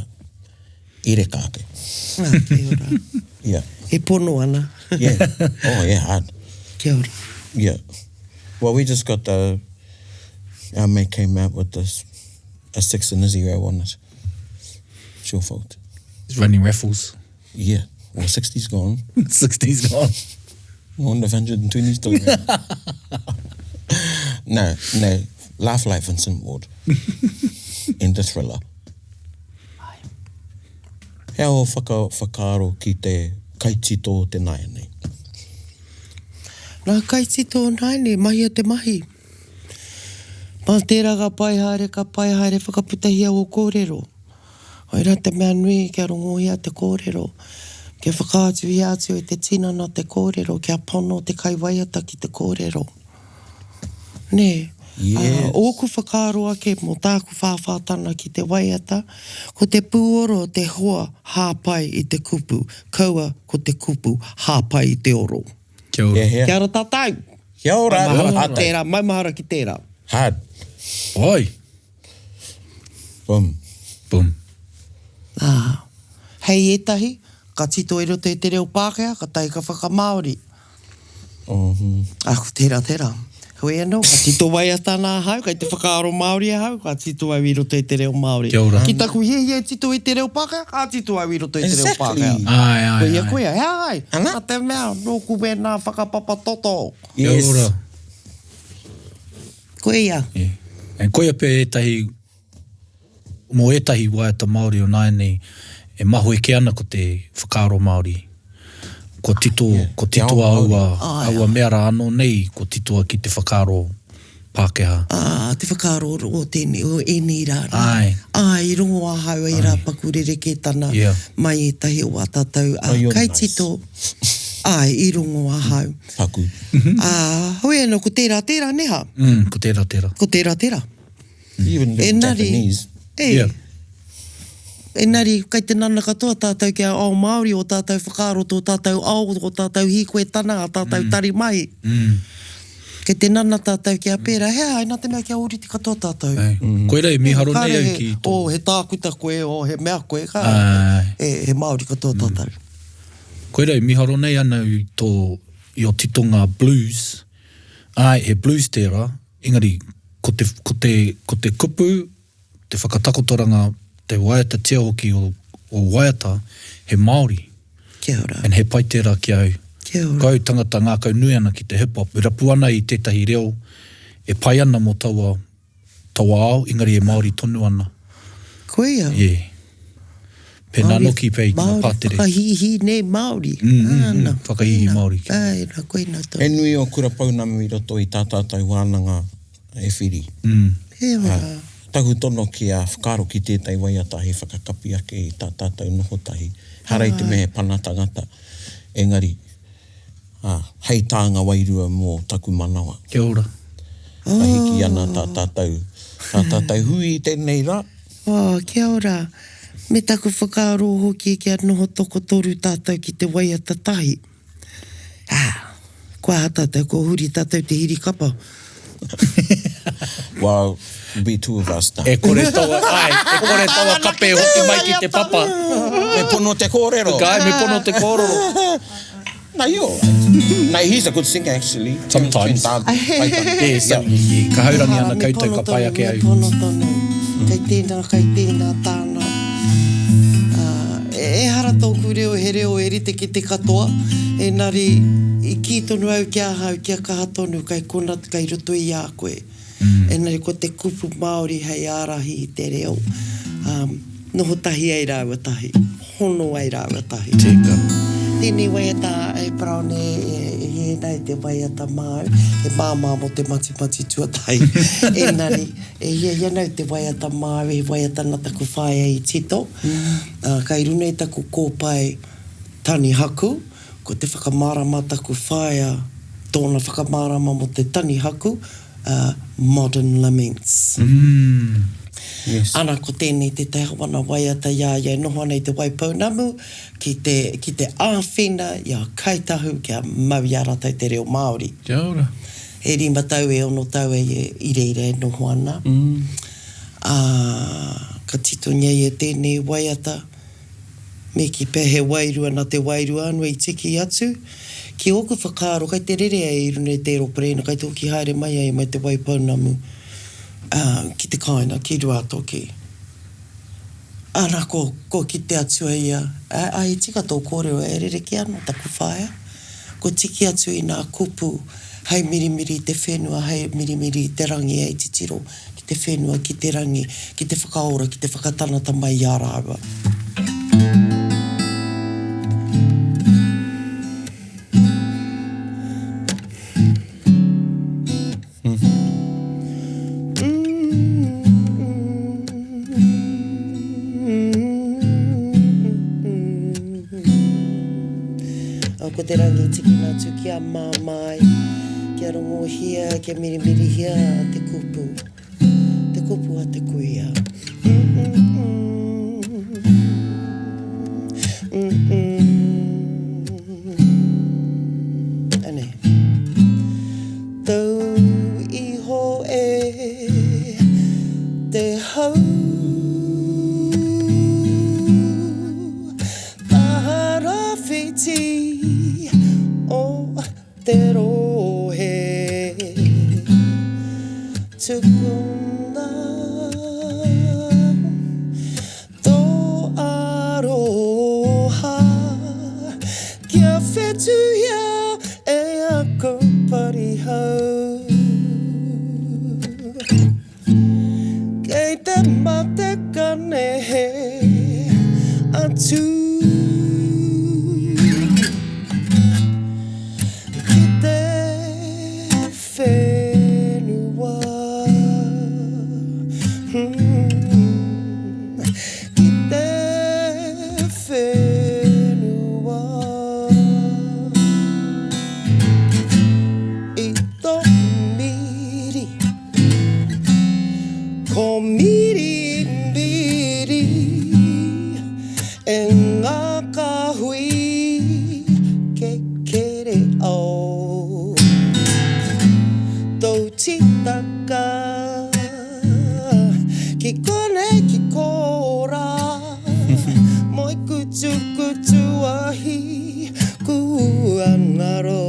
i reka ake. Ā, kia ora. Yeah. E pono ana. Yeah. Oh, yeah, hard. Kia ora. Yeah. Well, we just got the, our mate came out with this, a six and a zero on it. It's your fault. He's running raffles. Yeah. Well, 60's gone. 60's gone. I wonder if 120's still around. no, no. Laugh like Vincent Ward. In the thriller. He aha ō whaka, whakaaro ki te kaitito o te nāianei? Nā kaitito o nāianei, mahia te mahi. Mā tērā ka pai haere, ka pai haere whakaputahia ō kōrero. Koirā te mea nui kia rongohia te kōrero, kia whakaatuhia atu e te tinana te kōrero, kia pono te kaiwaiata ki te kōrero. Nē? Yes. Ā, ōku whakaaro ake mō tāku whāwhātana ki te waiata, ko te pūoro te hoa hāpai i te kupu, kaua ko te kupu hāpai i te oro. Kia ora. Yeah, yeah. Kia ora tātou! Kia ora! Maumahara ki tērā, maumahara ki tērā. Hard. Oi! Boom. Boom. Ā, hei ētahi, ka tito i roto i te reo Pākehā, ka tae ka whakamāori. Ā, ko tērā tērā. Heoi anō, ka tito waiata ana ahau, kei te whakaaro Māori ahau, ka tito au i roto i te reo Māori. Kia ora. Ki taku hiahia e tito i te reo Pākehā, ka tito au i roto i te reo Pākehā. Exactly. Āe, āe, Koia, āe. koia, he aha ai? Ana. Nā te mea, nōku wēnā whakapapa toto. Kia Yes. ora. Koia. Yeah. And koia pea ētahi, mō ētahi waiata Māori o nāianei e mahue kē ana ko te whakaaro Māori. Kua tito, kua Te ao titoa Māori. aua, aua mea rā anō nei, kua titoa ki te whakaaro Pākehā. Ā, te whakaaro o tēnei, o ēnei rā rā. Āe. Āe, i rongo ahau i rā paku rerekētana Yeah. mai ētahi o ā tātou Oh, you're kaitito. Āe, i rongo ahau. Paku. Ā, hoi anō, ko tērā tērā, nē hā? Mm, ko tērā tērā. Ko tērā tērā. Even the Engari, Japanese. e, Yeah. engari, kei te nana katoa tātou kia ao Māori ō tātou whakaaro, tō tātou ao, ō tātou hīkoetana, ā tātou tari mahi. Mm. Kei te nana tātou kia pērā, he aha, nā te mea kia ōrite katoa tātou. Ai. Koira e mīharo nei Kāre au he, ki tō. oh, he tākuta koe, oh, he mea koe, ka, Ai. e, he Māori katoa tātou. Koira e mīharo nei ana i tō, i o titonga blues. Āe, he blues tērā, engari ko te, ko te, ko te kupu, te whakatakotoranga, te waiatatia hoki o, o waiata, he Māori. Kia ora. And he pai tērā ki a au. Kia ora. Ko au tangata ngākau nui ana ki te hip hop, e rapu ana i tētahi reo e pai ana mō taua, taua ao, engari e Māori tonu ana. Koia. Yeah. Pēnā noki pea i tana pātere. Māori whakahīhī nei Māori. Mm, mm, Āna. whakahīhī Māori. Āe, nā, koina tonu. He nui o Kura Pounamu i roto i tā tātou wānanga e whiri. Mm. He ora. Taku tono kia whakaaro ki tētahi waiata hei whakakapi ake i tā tātou noho tahi. Ehara i te mea he pana tangata, engari, ā, hei tānga wairua mō taku manawa. Kia ora. Ka hiki ana tā tātou, tā tātou hui i tēnei rā. Oh, kia ora. Me taku whakaaro hoki kia noho tokotoru tātou ki te waiata tahi. Ā, kua aha tātou, kua huri tātou te hirikapa. Well, it'll be two of us now. E kore taua, āe, e kore taua kape e hoki mai ki te papa. Me pono te kōrero. Āe, me pono te kōrero. No, you're all right. No, he's a good singer actually. Sometimes. Yeah, so, yeah, ka haurangi ana koutou ka pai ake au. Me pono tonu, kei tēnā, kei tēnā tāna. Ehara tōku reo he reo e rite ki te katoa, engari i kī tonu au ki ahau kia kaha tonu kai kona kai roto i a koe. Engari ko te kupu Māori hei ārahi i te reo, noho tahi ai rāua tahi, hono ai rāua tahi. Tika. Tēnei waiata e Paraone e hē nei te waiata māu, he māmā mō te matimati tuatahi. Engari, e hiahia ana au te waiata māu, he waiata nā taku whaea i tito. Kai runga i taku kōpae tani haku, ko te whakamārama taku whaea, tōna whakamārama mō te tani haku, Modern Laments. Yes. Ana, ko tēnei tētahi wana waiata i a ia e noho ana i Te Waipounamu ki te, ki te āwhina i a Kāi Tahu kia mau i a rātou te reo Māori. Kia ora. E rima tau, e ono tau e i reira e noho ana. Ā, ka titongia ia tēnei waiata. Me kī pea he wairua nā te wairua anō i tiki atu. Ki ōku whakaaro, kai te rere ai i runga i te aeropareena, kai te hoki haere mai ai mai Te Waipounamu ki te kāinga, ki Ruātoki. Arā, ko, ko kite atu a ia, ā, he tika tō kōrero, e rerekē anō taku whaea. Ko tiki atu i nā kupu hei mirimiri i te whenua, hei mirimiri i te rangi, hei titiro ki te whenua, ki te rangi, ki te whakaora, ki te whakatanata mai i a rāua. Ko te rangi tikina atu kia māmā ai, kia rongohia, kia mirimirihia te kupu, te kupu a te kuia. Anei. Tau iho e te hau. Taha rawhiti o te rohe. Tukuna tō aroha kia whetūhia e aku parihau. Kei te mate ka nehe atu ki te whenua. Ki te whenua. I tō miri. Ko Mirimiri e ngā kāhui kekere o Tou tītaka ki konei ki kōrā Moe kutukutu ahi kua ngaro.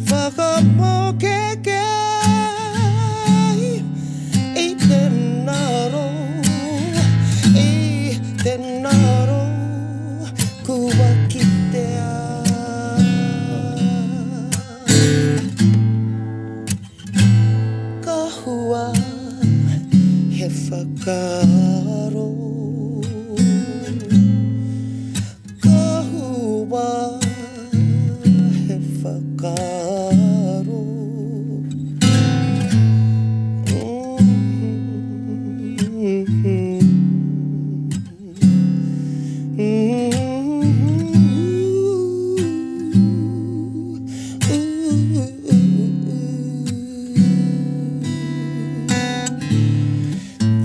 Whakamōkeke i te ngaro, i te ngaro kua kitea. Ka hua he whakaaro. Ka hua he whakaaro.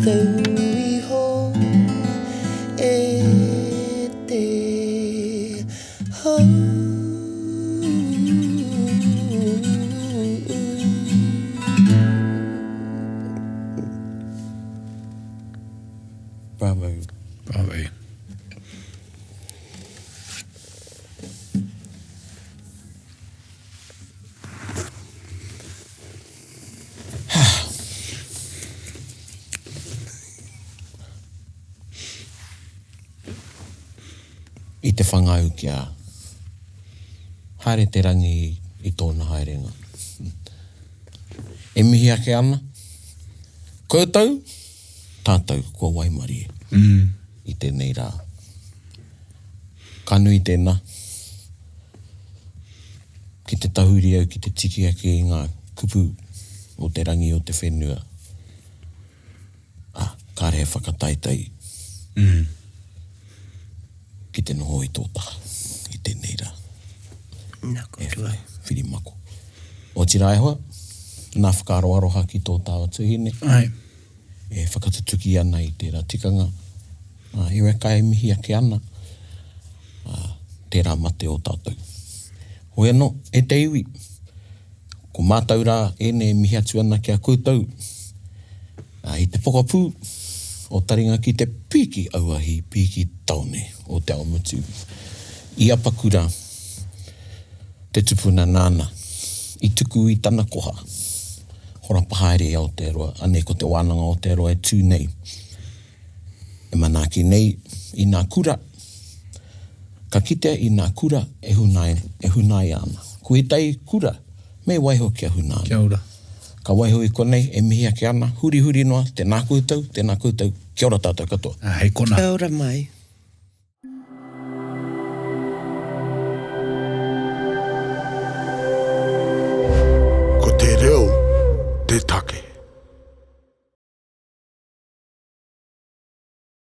Tau iho e te hau. te whangau kia haere te rangi i tōna haerenga. E mihi ake ana koutou, tātou kua waimarie i tēnei rā. Ka nui tēnā. Ki te tahuri au ki te tiki ake i ngā kupu o te rangi o te whenua, ā, kāre he whakataetae ki te noho i tō taha i tēnei rā. Nā koutou. E whai, whirimako. Otirā e hoa, nā whakaaro aroha ki tō tāua tuhine. Āe. E whakatutuki ana i tērā tikanga, ā, i weka e mihi ake ana, ā, tērā mate o tātou. Hoi anō, e te iwi, ko mātou rā ēnei e mihi atu ana ki a koutou, ā, i te pokapū o taringa ki te pīki auahi, pīki tāone o Te Awamutu, i Apakura, te tupuna nāna i tuku i tana koha. Horapa haere i Aotearoa, anei ko Te Wānanga o Aotearoa e tū nei, e manaaki nei i nā kura, ka kitea i nā kura e hunai, e hunaia ana. Ko ētahi kura me waiho kia huna ana. Kia ora. Ka waiho i konei e mihi ake ana, hurihuri noa, tēnā koutou, tēnā koutou, kia ora tātou katoa. Ā, hei kona. Kia ora mai.